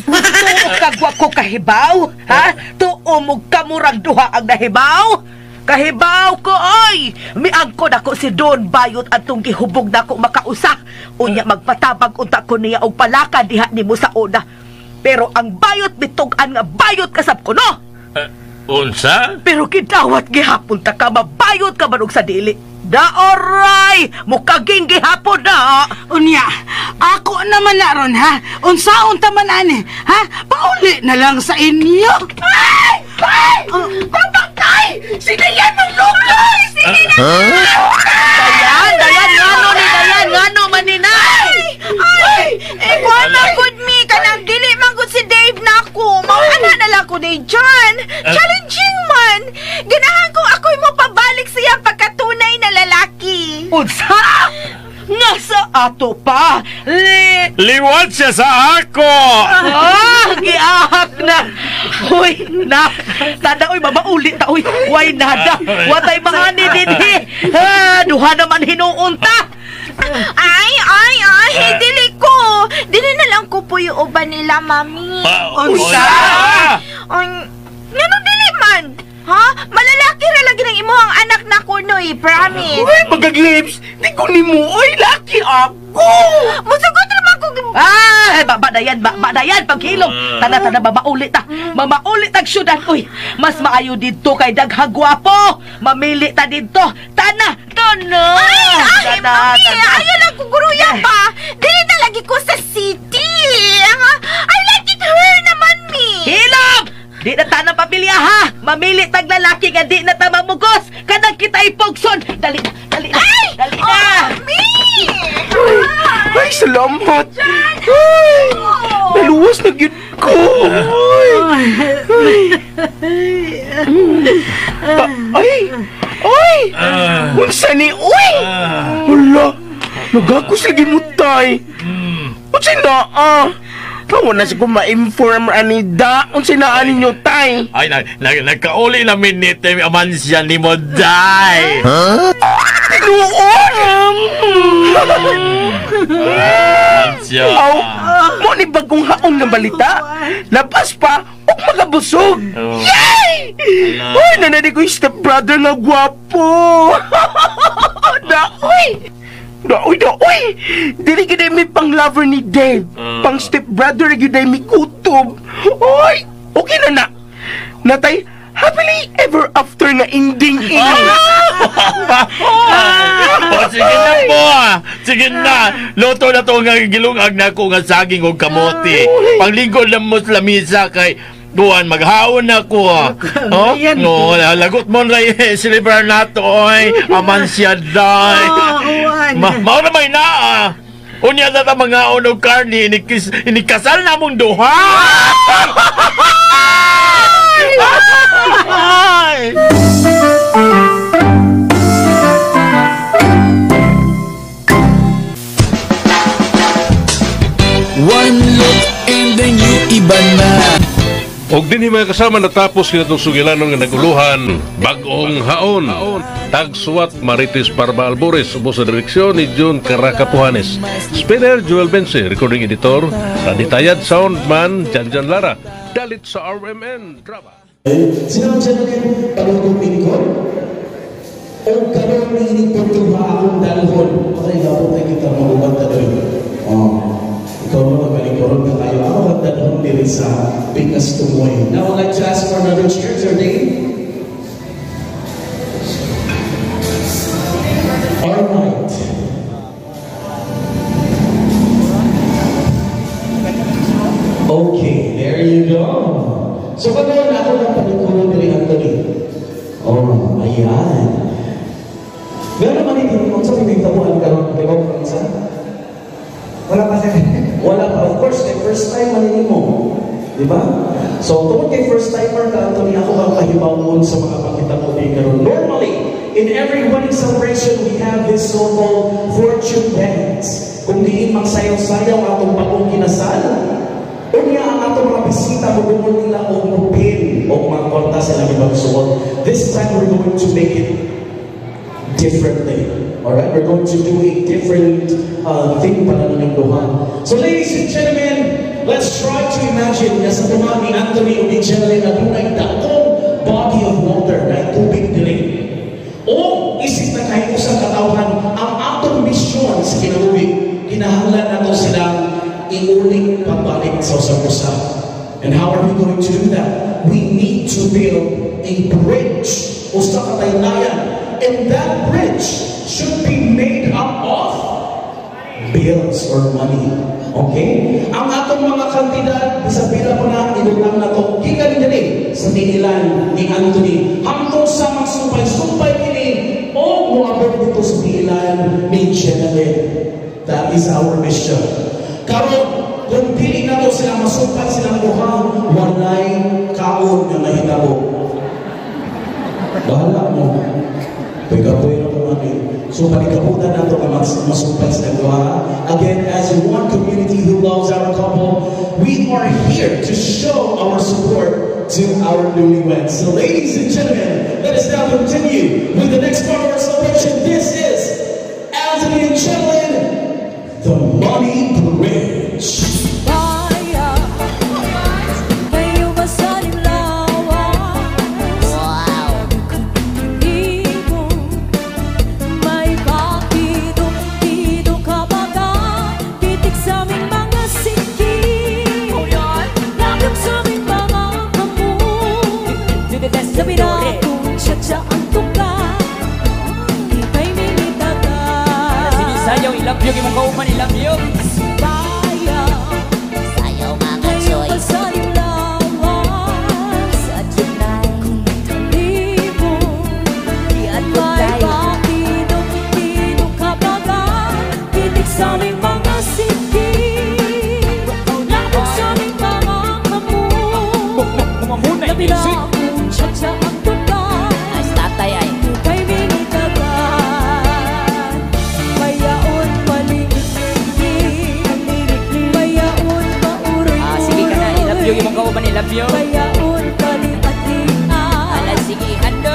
Tuo kag wa ko kahibaw? Ha? Tuo mo kamurang duha ang nahibaw? Kahibaw ko, oy! Miangkon ako si Don Bayot atong gihubog na ko makausa. Unya magpatabag unta ko niya og palaka diha nimo sa una. Pero ang bayot bitug-an nga bayot kasab ko, no? Unsa? Pero gidawat gihapon ta ka, mabayot ka man og sa dili. Daoray! Mukaging gihapon na! Unya, ako naman na ron ha. Unsaon ta man ani, ha? Pauli na lang sa inyo. Ay! Ay! Pamatay! Sila yan ang lugay! Sige na! Dayan! Dayan! Ngano ni Dayan! Ngano man ni na! Ay! Eh, kuha man gud mi! Kanang dili man gud si Dave na ako. Mauana na lang ko ni John. Challenging man! Ganahan kong ako'y mo pabalik siya pagkatunay na lalaki. Unsa? Nga sa ato pa! Liwat siya sa ako! Ah! Giahak na! Uy, na! Tada, uy, mamauli ta, uy! Way nada! Watay mga ni dinhi! Ha, duha naman hinuunta! Ay, ay, ay! Dili ko! Dili na lang ko po yung uban nila, mami. Unsa? Ay, ngano dili man? Ha? Malalaki ra lagi ng imuhang anak na kuno eh, promise. Uy, magaglips! Di ko ni mo, uy, laki ako! Musugot naman ko. Ah, baba na yan, baba na yan, paghilom. Tana, tana, mamauli ta. Mamauli tag syudad, uy. Mas maayo dito kay daghang gwapo. Mamili ta dito. Tana, tana. Ay, ay, Tana, mami, tana. ayaw lang ko guruya pa. Dili na lagi ko sa city. I like it her naman, mi. Hilom! Di na tanang pamilya ha! Mamili tag lalaki nga di na ta mamugos! Kanang kita ipugson! Dali na! Dali na! Ay! Dali na! Oh, mi! Ay, salamat! Ay, naluwas na gyud ko! Ay, ay, ay! Unsa ni, uy! Wala, nagakos lagi mo, tay. Unsa na, ah? Tawa na siya kung ma-inform ani da. Unsa na ani nyo, tay? Ay, nagkauli na minute, Amansya ni mo, day! Tinuod! Amansya. Aw, mo ni bagong haon nga balita. Labas pa, ug magabusog. Oh. Yay! Uy, nanadi ko yung stepbrother nga gwapo. Daoy! Daoy, daoy! Dili gid mi pang lover ni Dave. Pang stepbrother gyud mi kutob. Oy, okay na na. Natay, happily ever after nga ending ini. Oh, sige na po ah. Sige na. Luto na to nga gilungag na ko nga saging og kamote. Panglingkod lang mo sa lamisa kay Duan, maghaon na ko ah. Oh, no, lagot mo na celebrar na to oy. Amansya day. Oh, Juan. Mao na may naa. Unya na ta mga og karni inikasal na mong duha. Ay! One look and then you iba na. Og dinhi mga kasama natapos kinatong sugilanon nga naguluhan, Bag-ong Haon. Tagsuwat Marites Parba Albores, ubos sa direksyon ni June Caracapuhanes. Spinner Joel Bense, recording editor, Randy Tayad, soundman Janjan Lara. Dalit sa RMN Drama. Sino ang Jeneline? Palugong lingkod? O karon niining puntuha akong dalhon? Okay, dapat tayo kita magubat na doon. Oh. Ikaw mo magalingkuron ka tayo. Ako ang dalhon diri sa Bigas Tumoy. Now I'd like to ask for another cheer, Sir Dave. All right. Okay, there you go. So karon ako ng palingkuron diri, Anthony. Oh, ayan. Meron naman ito, kung sa pinagtabuhan karon, di ba kung isa? Wala pa, sir. Wala pa. Of course, kay first time man mo. Di ba? So, tungkol kay first timer ka, Anthony, ako ang kahibawon sa mga pakita mo di karon. Normally, in every wedding celebration, we have this so-called fortune dance. Kung diin magsayaw-sayaw atong bagong kinasal, unya ang atong mga bisita, mugumol nila o mupin o mga kwarta sila gibagsuot. This time, we're going to make it differently. Alright, we're going to do a different thing para ninyong duha. So ladies and gentlemen, let's try to imagine na sa tunga ni Anthony o ni Jeneline adunay dakong body of water na tubig diri. O isip na kahit usang katawhan, ang atong misyon sa kinabuhi, kinahanglan nato silang iuling pabalik sa usang-usa. And how are we going to do that? We need to build a bridge usa ka taynayan. And that bridge should be made up of bills or money. Okay? Ang atong mga kantidad, sa pila ko na, idulang na to, gikan diri sa tiilan ni Anthony. Hangtong sa magsumpay-sumpay kini, o moabot dito sa tiilan ni Jeneline. That is our mission. Karon, kung dili na to sila masumpay silang duha, walay kaon nga mahitabo. Bahala mo. Pagkapoy na kumani. So palikabutan nato ka masumpay sa duha. Again, as one community who loves our couple, we are here to show our support to our newlyweds. So ladies and gentlemen, let us now continue with the next part of our celebration. This is Anthony and Jeneline, the Money Bridge. Ilambyog imong kauban, ilambyog. Sayaw mga choy. Ay, tatay ay. Sige ka na, ilambyog imong kauban, ilambyog. Ala, sige, hando.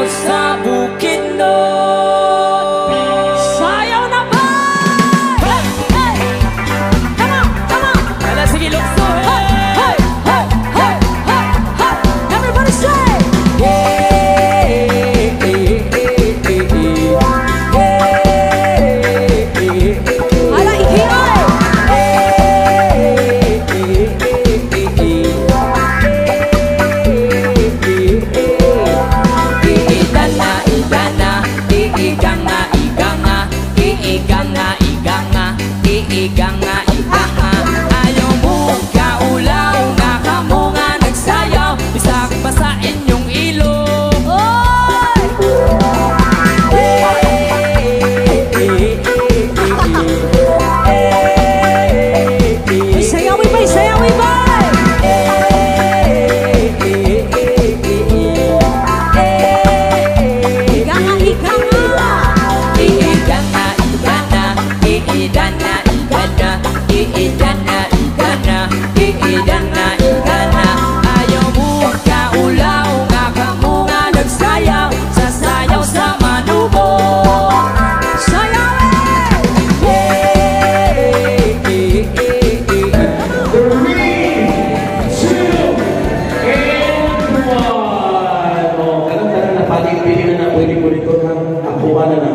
Sayaw sa Bukidnon. Sayaw na ba? Hey, hey. Come on, come on. Wala, sige, lukso. Hey, hey, hey, hey, hey, hey. Everybody say. Hey, hey, hey, hey, hey. Hey, hey, hey. Ala, ikiay. Hey, hey, hey, hey, hey. Iidana, idana, iiganga, iganga, iiganga, iganga, iiganga, iganga. Ayaw mo kaulaw nga kamo nga nagsayaw, bisag pa sa inyong ilong. Oy! Sayaw, ibay, sayaw, ibay! Iganga, iganga. Iiganga, igana, iidana, igana, iidana, igana, iidana, igana. Ayaw mo kaulaw nga kamo nga nagsayaw, sasayaw sa manubo. Sayaw eh! 3, 2, and 1. Oh, kanang tanan na paling-pili na na pwede ko dito ha. Ako na na.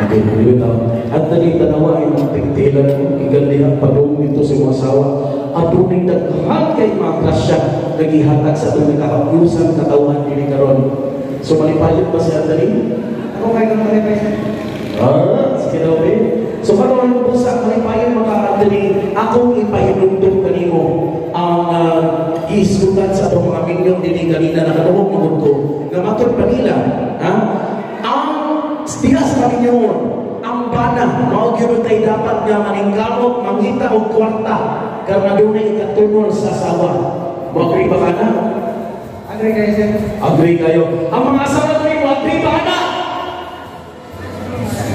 Okay, dito tao. Anthony, tanawa ay mga tigtilan igan diha padung dito sa mga asawa. Adunay daghan kay mga grasya nagihatag sa atong nakakausang katawhan diri karon. So malipayon ba si Anthony? Ako kayo ng malipay, sir. Ah, sige daw eh. So karon po sa malipayon mga Anthony, akong ipahinumdum kanimo ang giisgutan sa atong mga minyo dinhi kanina nakadungog magud ko nga matod pa nila, ha? Ang diha sa kaminyoon, ang bana mao gyud tay dapat nga maningkamot mangita og kwarta karon adunay ikatunol sa asawa. Mo agree ba kana? Agree kayo, sir. Agree kayo. Ang mga asawa diri mo agree ba kana?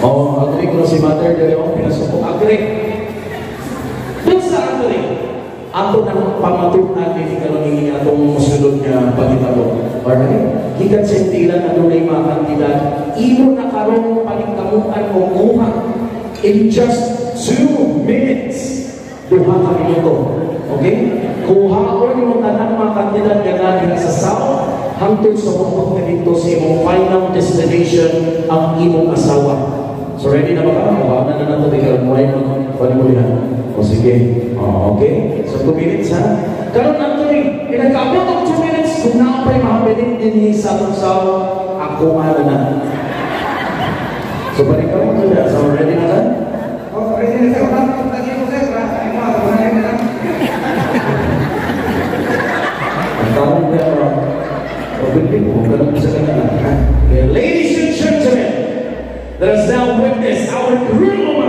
Oh, agree ko na si Mother diri ako pinasupok. Agree. Dun sa Anthony, ato nang pamatunan ni karon ini atong mosunod nga pagitabo. Alright? Gikan sa intilan adunay mga kandidad, imo na karon paningkamutan o kuha in just 2 minutes. Duha ka minuto. Okay? Kuhaon nimo tanan mga kandidad nga naa sa south hangtod sa muabot ka dito sa imong final destination ang imong asawa. So ready na ba ka? Kuha na na nato di karon mo mo diha. O sige. Oh, okay. So 2 minutes ha. Karon Anthony, inagkaabot og 2 minutes kung naa pa'y mahabilin dinhi sa atong south, ako nga na na. So balik ka mo na. So ready na ka? Oh, ready na, sir. Lagi mo, sir. Ay mo, ako na lang. Ang tawag na pabili mo, ganun sa kanila. Okay, ladies and gentlemen, let us now witness our groom,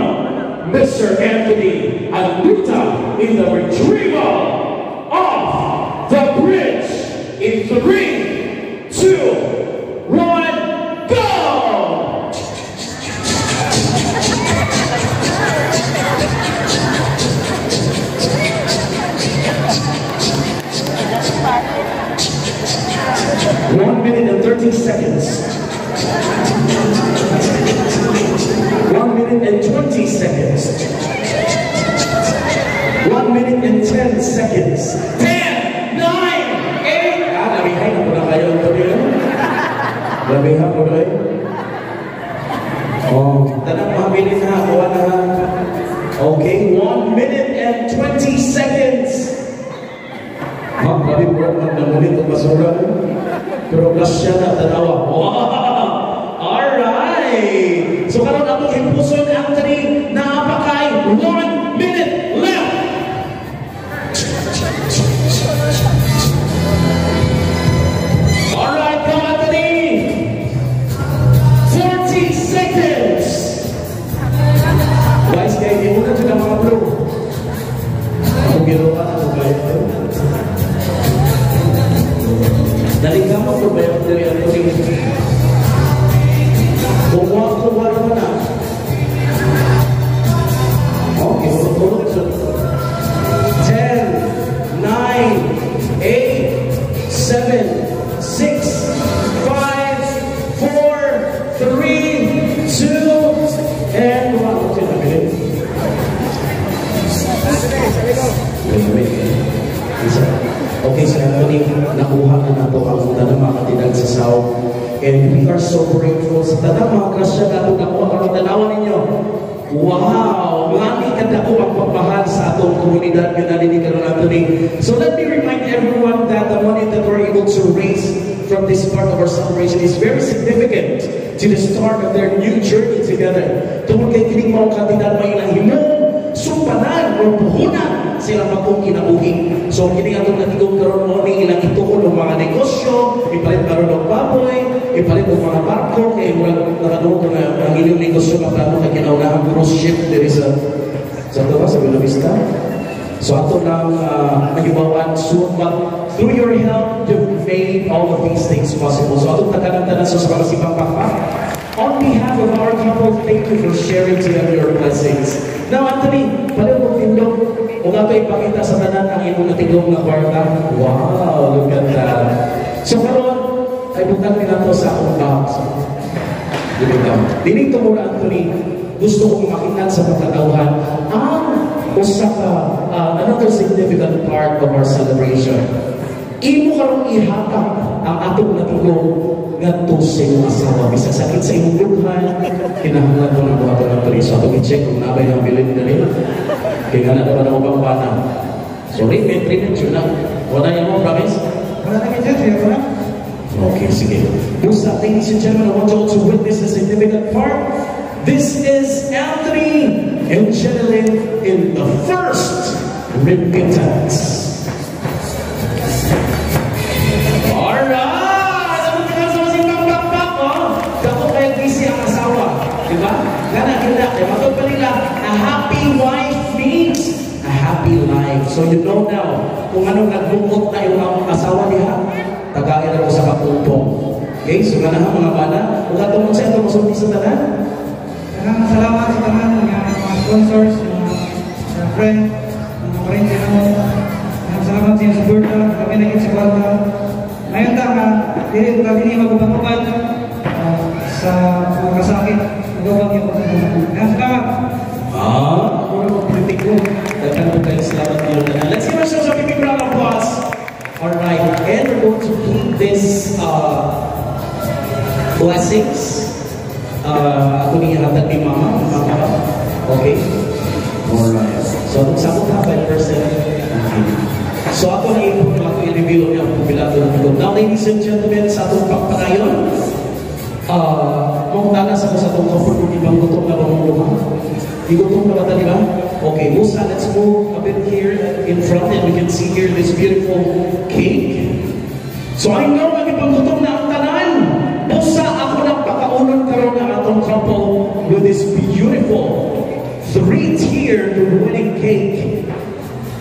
Mr. Anthony Anduta, in the retrieval of the bridge in 3, 2, 1, go! 1 minute and 13 seconds. 1 minute and 20 seconds. 1 minute and 10 seconds. 10, 9, 8. Ah, labihay na po na kayo. Labihan po na kayo. Oh, tanang mahabilin na. Kuha na. Okay, 1 minute and 20 seconds. Ma'am, labi po na namulit ang basura. Pero grasya na, tanawa. Wow! Alright! So karon atong himpuson, Anthony, naapakay 1 minute left! Alright, go Anthony! 40 seconds! Guys, kaya hindi mo na dyan ang mga bro. Ako ginawa, ako kaya. Naligama ko ba yung diri Anthony? Kumuha-kuha naman na. Okay, tulog-tulog. 10, 9, 8, 7, 6, 5, are so grateful sa tanang mga grasya na itong nakuha karon. Tanawan ninyo. Wow! Ngani kadako ang pagmahal sa atong komunidad nga nalini karon, Anthony. So let me remind everyone that the money that we're able to raise from this part of our celebration is very significant to the start of their new journey together. Tungod kay kining mga kantidad may ilang himong sumpanan o puhunan silang bagong kinabuhi. So kini atong natigom karon mo ni ilang itukod og mga negosyo, ipalit karon og baboy, ipalit og mga barko kay murag nakadungog nga ang inyong negosyo maplano kay kinaunahang cruise ship diri sa to sa Buena Vista. So ato nang nahibawan soon, but through your help, you've made all of these things possible. So atong taganang tanan so sa mga sipang pakpak. On behalf of our couple, thank you for sharing together your blessings. Now, Anthony, pareho kong tindog. Kung ato ipakita sa tanan ang imong natigom nga kwarta. Wow, look at that. So karon ay butang ni nato sa akong box. Dili Dili tungod, Anthony, gusto kong makita sa pagkatawhan ang usa ka another significant part of our celebration. Imo karong ihatag ang atong natigom ngadto sa imong asawa, bisag sakit sa imong dughan, kinahanglan mo ng buhaton, Anthony. So atong i-check kung naa bay ang bilin dali. Kay nga na naman ako bang bana. So remit, remit yun na. Wala yan mo, promise? Wala na kayo, sige ko na. Okay, sige. Busa, ladies and gentlemen, I want you all to witness the significant part. This is Anthony and Jeneline in the first remittance. Alright! Ano ka sa masintang bakbak, oh? Dako kayo busy ang asawa. Di ba? Gana, ganda. Kaya matod pa nila, a happy wife means a happy life. So you know now, kung anong nagbukot na yung asawa niya, tagain ako sa kapumpong. Okay, so nga na mga bana. Kung katong sa ito, masulti sa tanan. Daghang salamat sa tanan nga mga sponsors, mga friend, mga parente namo. Daghang salamat sa inyong suporta, kami naging sa kwarta. Ngayon ta nga, dili ko kami mag-uban sa mga kasakit, mag-uban yung Daghang salamat. Ah, puro politiko. Daghang po kayo salamat niyo tanan. Let's give ourselves a big round of applause. All right, and we're going to keep this blessings. Ako ni hatag ni Mama. Mama ba? Okay. Alright. So, atong sabot ha, 5%. Okay. So, ako na ipon ako i-reveal niya ang pubilato ng tigom. Now, ladies and gentlemen, sa atong pagpanayon, mong tanas ako sa atong comfort room, ibang gutom na ba mong duha? Igutom na ba ta, di ba? Okay, Musa, let's move a bit here in front and we can see here this beautiful cake. So I know nga gutom na ang tanan. Busa ako nang pakaunon karon ang atong couple with this beautiful three-tiered wedding cake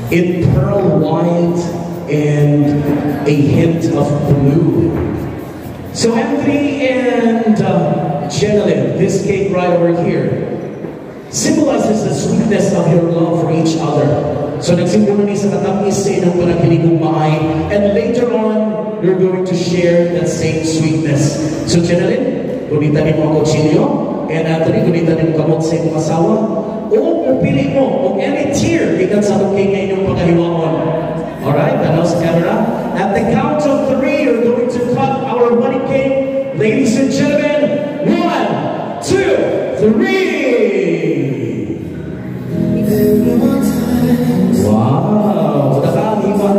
in pearl white and a hint of blue. So Anthony and Jeneline, this cake right over here symbolizes the sweetness of your love for each other. So nagsimbolo ni sa katamis sa inyong panaghinigugmaay, and later on, you're going to share that same sweetness. So Jeneline, gunita nimo ang kutsilyo, and Anthony, gunita nimo kamot sa imong asawa, o pupili mo, og any tier, gikan sa atong cake nga inyong pagahiwaon. Alright, tanaw sa camera. At the count of three, you're going to cut our wedding cake. Ladies and gentlemen, one, two, three! Wow! Nakakaliwa.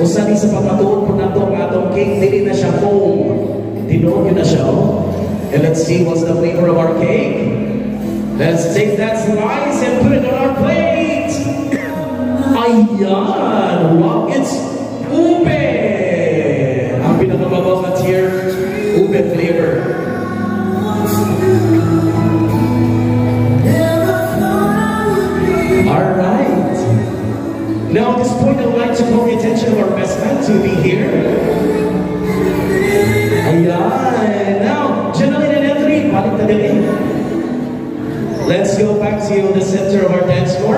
Usa ni sa pamatuod po nato ang atong cake, dili na siya foam. Tinuod yun na siya, oh. And let's see what's the flavor of our cake. Let's take that slice and put it on our plate. Ayan! Wow, it's ube! Ang pinakamabaw na tier, ube flavor. Alright. Now at this point, I'd like to call the attention of our best man to be here. Ayan! Now, Jeneline and Anthony, balik na din eh. Let's go back to the center of our dance floor.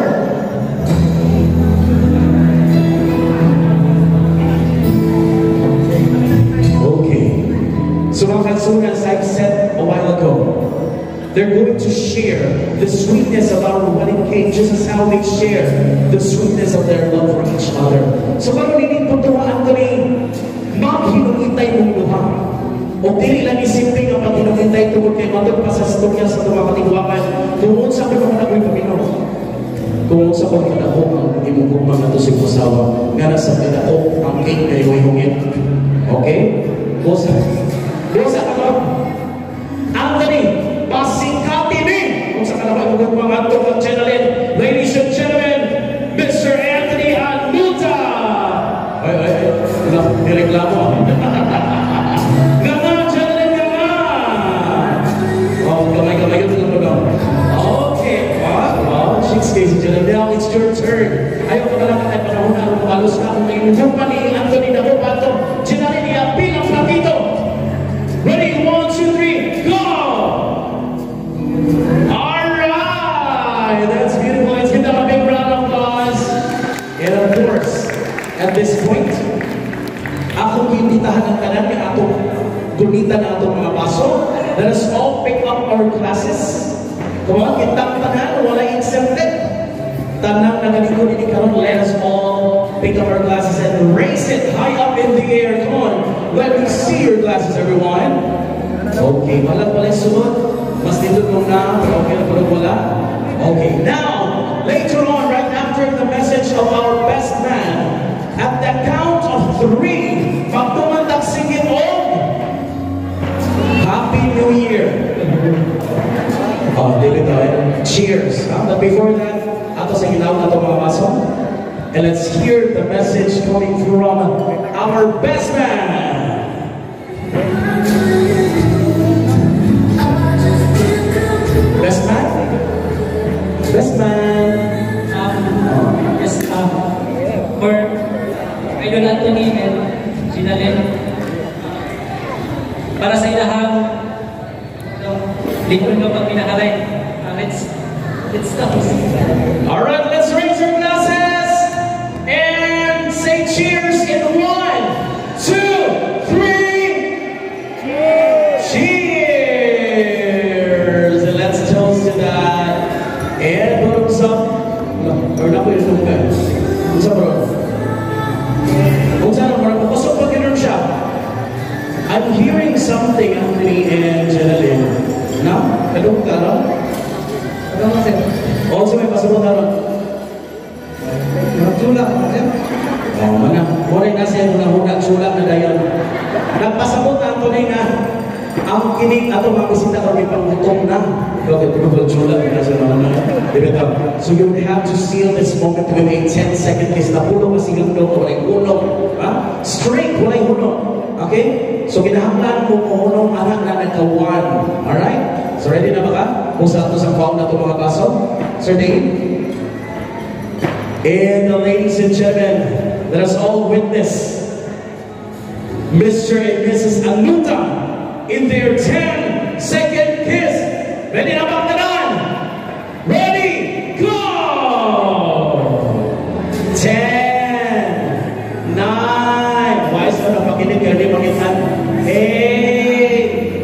Okay. So mga kansunan, as I've said a while ago, they're going to share the sweetness of our wedding cake just as how they share the sweetness of their love for each other. So karon ini po Anthony, maghinungitay mong duha. O dili lang isimple nga paghinungintay tungod kay matod pa sa istorya sa itong mga katigwakan. Kung unsa ko naman ako'y paminaw. Kung unsa ko kadako ang imong gugma ngadto sa imong asawa, nga nasa kadako ang cake na imong hungit. Okay? Busa. Busa ka ba? Anthony, pasikati ni! Kung sa kadako imong gugma ngadto kang Jenaline. Ladies and gentlemen, Mr. Anthony Anuta! Ay, ay, ay. Wala, nireklamo. Nga, Jenaline, nga! Oh, gamay-gamay yun lang ba? Okay. Wow, wow. Chicks, ladies and gentlemen. Now it's your turn. Ayaw ko na lang tayo panahon na malos ka kung may gugma ni Anthony na ato. Jenaline, iapil ang platito. Ready? One, two, three, go! Alright! That's beautiful. Let's give them a big round of applause. And of course, at this point, akong giimbitahan ang tanan nga atong gunitan ang atong mga baso. Let us all pick up our glasses. Come on, kitang tanan, wala exempted. Tanang nagaliko ni karon, let us all pick up our glasses and raise it high up in the air. Come on, let me see your glasses, everyone. Okay, wala pala yung sunod. Mas dito kung na, okay na pero wala. Okay, now, later on, right after the message of our best man, at the count of three, magtumandag singit og Happy New Year! Oh, dili to eh. Cheers! Huh? But before that, ato sa ginawa na mga baso. And let's hear the message coming from our best man! Best man? Best man! Yes, for Idol Anthony and Ginalyn, para sa ilahang lingkod ng pagminahalay, let's toast. All right, let's raise your glasses and say cheers in one, two, three. Cheers! And let's toast to that. And bottoms up. No, or na ko yung tungkay. Unsa bro? Unsa na bro? Kusog pa ganun siya. I'm hearing something, Anthony and Jenaline. Na? Kadung ka, no? Ano kasi? Also may pasabot na ron. Magsula, sir. Oh, mana. Mura na siya una-una sula na dayon. Nagpasabot na Anthony nga ang kini ato mga bisita karon may panggutom na. Okay, tungkol sula na siya na. Di ba? So you would have to seal this moment with a 10-second kiss. Napulo ka sigang daw, walay hunong. Ha? Straight, walay hunong. Okay? So kinahanglan mo mohunong anak na nagka-one. Alright? So ready na ba ka? Kung sa ato sa kwang na ito mga baso? Sir Dave? And ladies and gentlemen, let us all witness Mr. and Mrs. Anuta in their 10-second kiss. Ready na ba ang tanan? Ready, go! 10, 9, wise na napakinig, kaya di makitan. 8,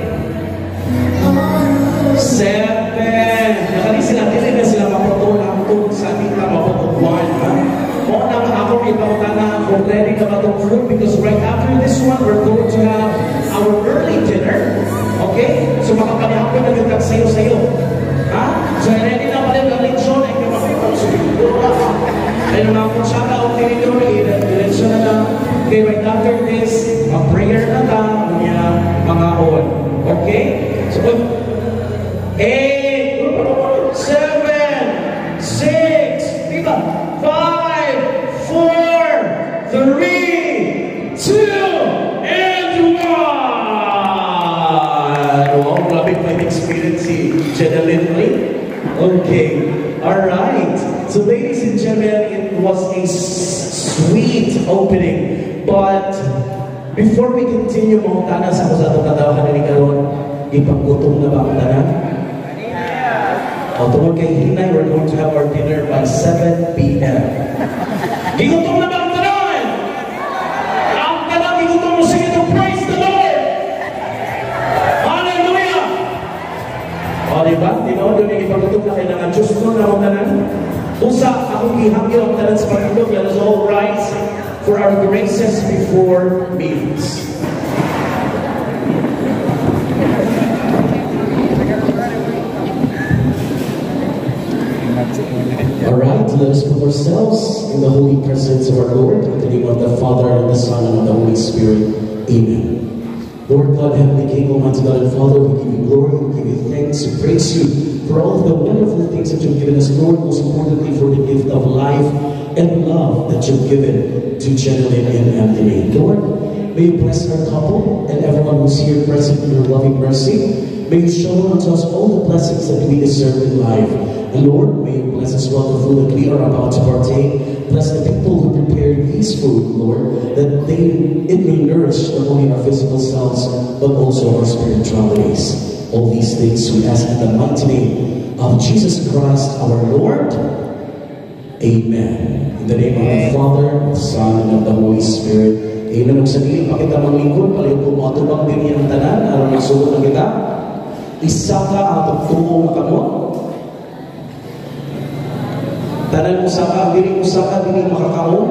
7, nakali sila, dili na sila maputol sa kita maputol 1. Ha? Mo na nga ako ipangutana kung ready ka ba itong food because right after this one, we're going to have our early dinner. Okay? So makapanihapon na yung sayo-sayo. Ha? So ready na pala yung lechon ay kapapipang siguro. Ayun mga kutsara o tinidor, diretso na lang. Okay, right after this, mag-prayer na ta, niya mga on. Okay? So, 8, 7, 6, diba? 5, 4, 3, 2, and 1! Wow, grabe pa yung experience si Jenaline Lee. Okay, alright. So ladies and gentlemen, it was a sweet opening. But before we continue, mangutana sa ko sa atong katawahan ni karon, ipanggutom na ba ang tanan? O, tungod kay Hinay, we're going to have our dinner by 7 p.m. Gigutom na ba ang tanan? Ang tanan gigutom mo, sige to praise the Lord! Hallelujah! O, di ba? Tinood yun yung ipagutom na kayo nga Diyos ko na ang tanan. Usa, akong gihangyo ang tanan sa pagtulog. Let us all rise for our graces before meals. All right, let us put ourselves in the holy presence of our Lord, in the name of the Father, and the Son, and of the Holy Spirit. Amen. Lord God, Heavenly King, Almighty God and Father, we give you glory, we give you thanks, we praise you for all of the wonderful things that you've given us, Lord, most importantly for the gift of life and love that you've given to Jeanelyn and Anthony. Lord, may you bless our couple and everyone who's here present in your loving mercy. May you show unto us all the blessings that we deserve in life. And Lord, may you bless as well the food that we are about to partake. Bless the people who prepared these food, Lord, that it may nourish not only our physical selves, but also our spiritualities. All these things we ask in the mighty name of Jesus Christ, our Lord. Amen. In the name of the Father, the Son, and of the Holy Spirit. Amen. Ug sa dili pa kita manglingkod, palihog ko moatubang dinhi ang tanan, aron magsugod na kita. Isaka ang atong tuo nga kamot. Tanan mo saka, dili mo saka, dili makakaon.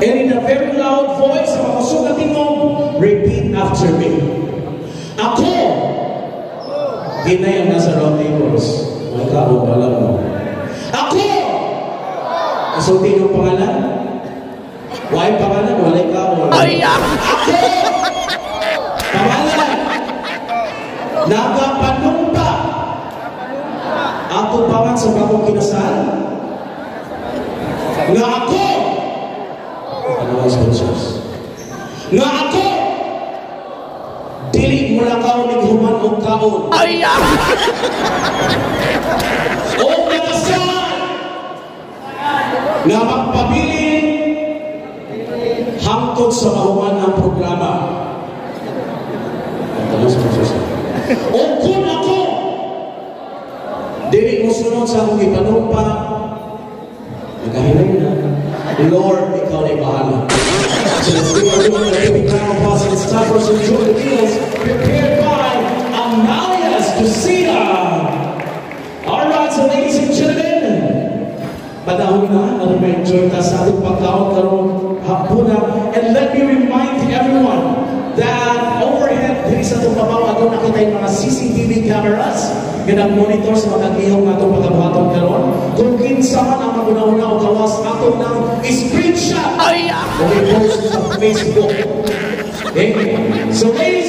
And in a very loud voice, sa makusog na tingog, repeat after me. Ako, hinay ang nasa round tables. May kaon, alam mo. Ako! Isulti yung pangalan? Why pangalan? Walay kaon. Ay, ako! Pangalan! Nagapanumpa! Ato pangan sa bagong kinasal? Nga ako! Ano ang sponsors? Nga ako! Dili mo lakaw ni human og kaon. Ay! O nakasal! Nga magpabilin hangtod sa mahuman ang programa. Ang tanong sponsors. O kung ako dili mo sunod sa akong gipanumpa, nagahinay na. Lord, ikaw na bahala. So let's give everyone a big round of applause. It's time for some joy meals prepared by Amalia's Cucina. All right, so ladies and gentlemen, panahon na ang ma-enjoy ta sa atong pagkaon karong hapuna. And let me remind everyone that overhead diri sa atong babaw aduna kita yung mga CCTV cameras nga nag-monitor sa mga gihong atong pagabuhaton karon. Kung kinsa man ang maguna-una o gawas ato ng screenshot o i-post sa Facebook. Okay? So ladies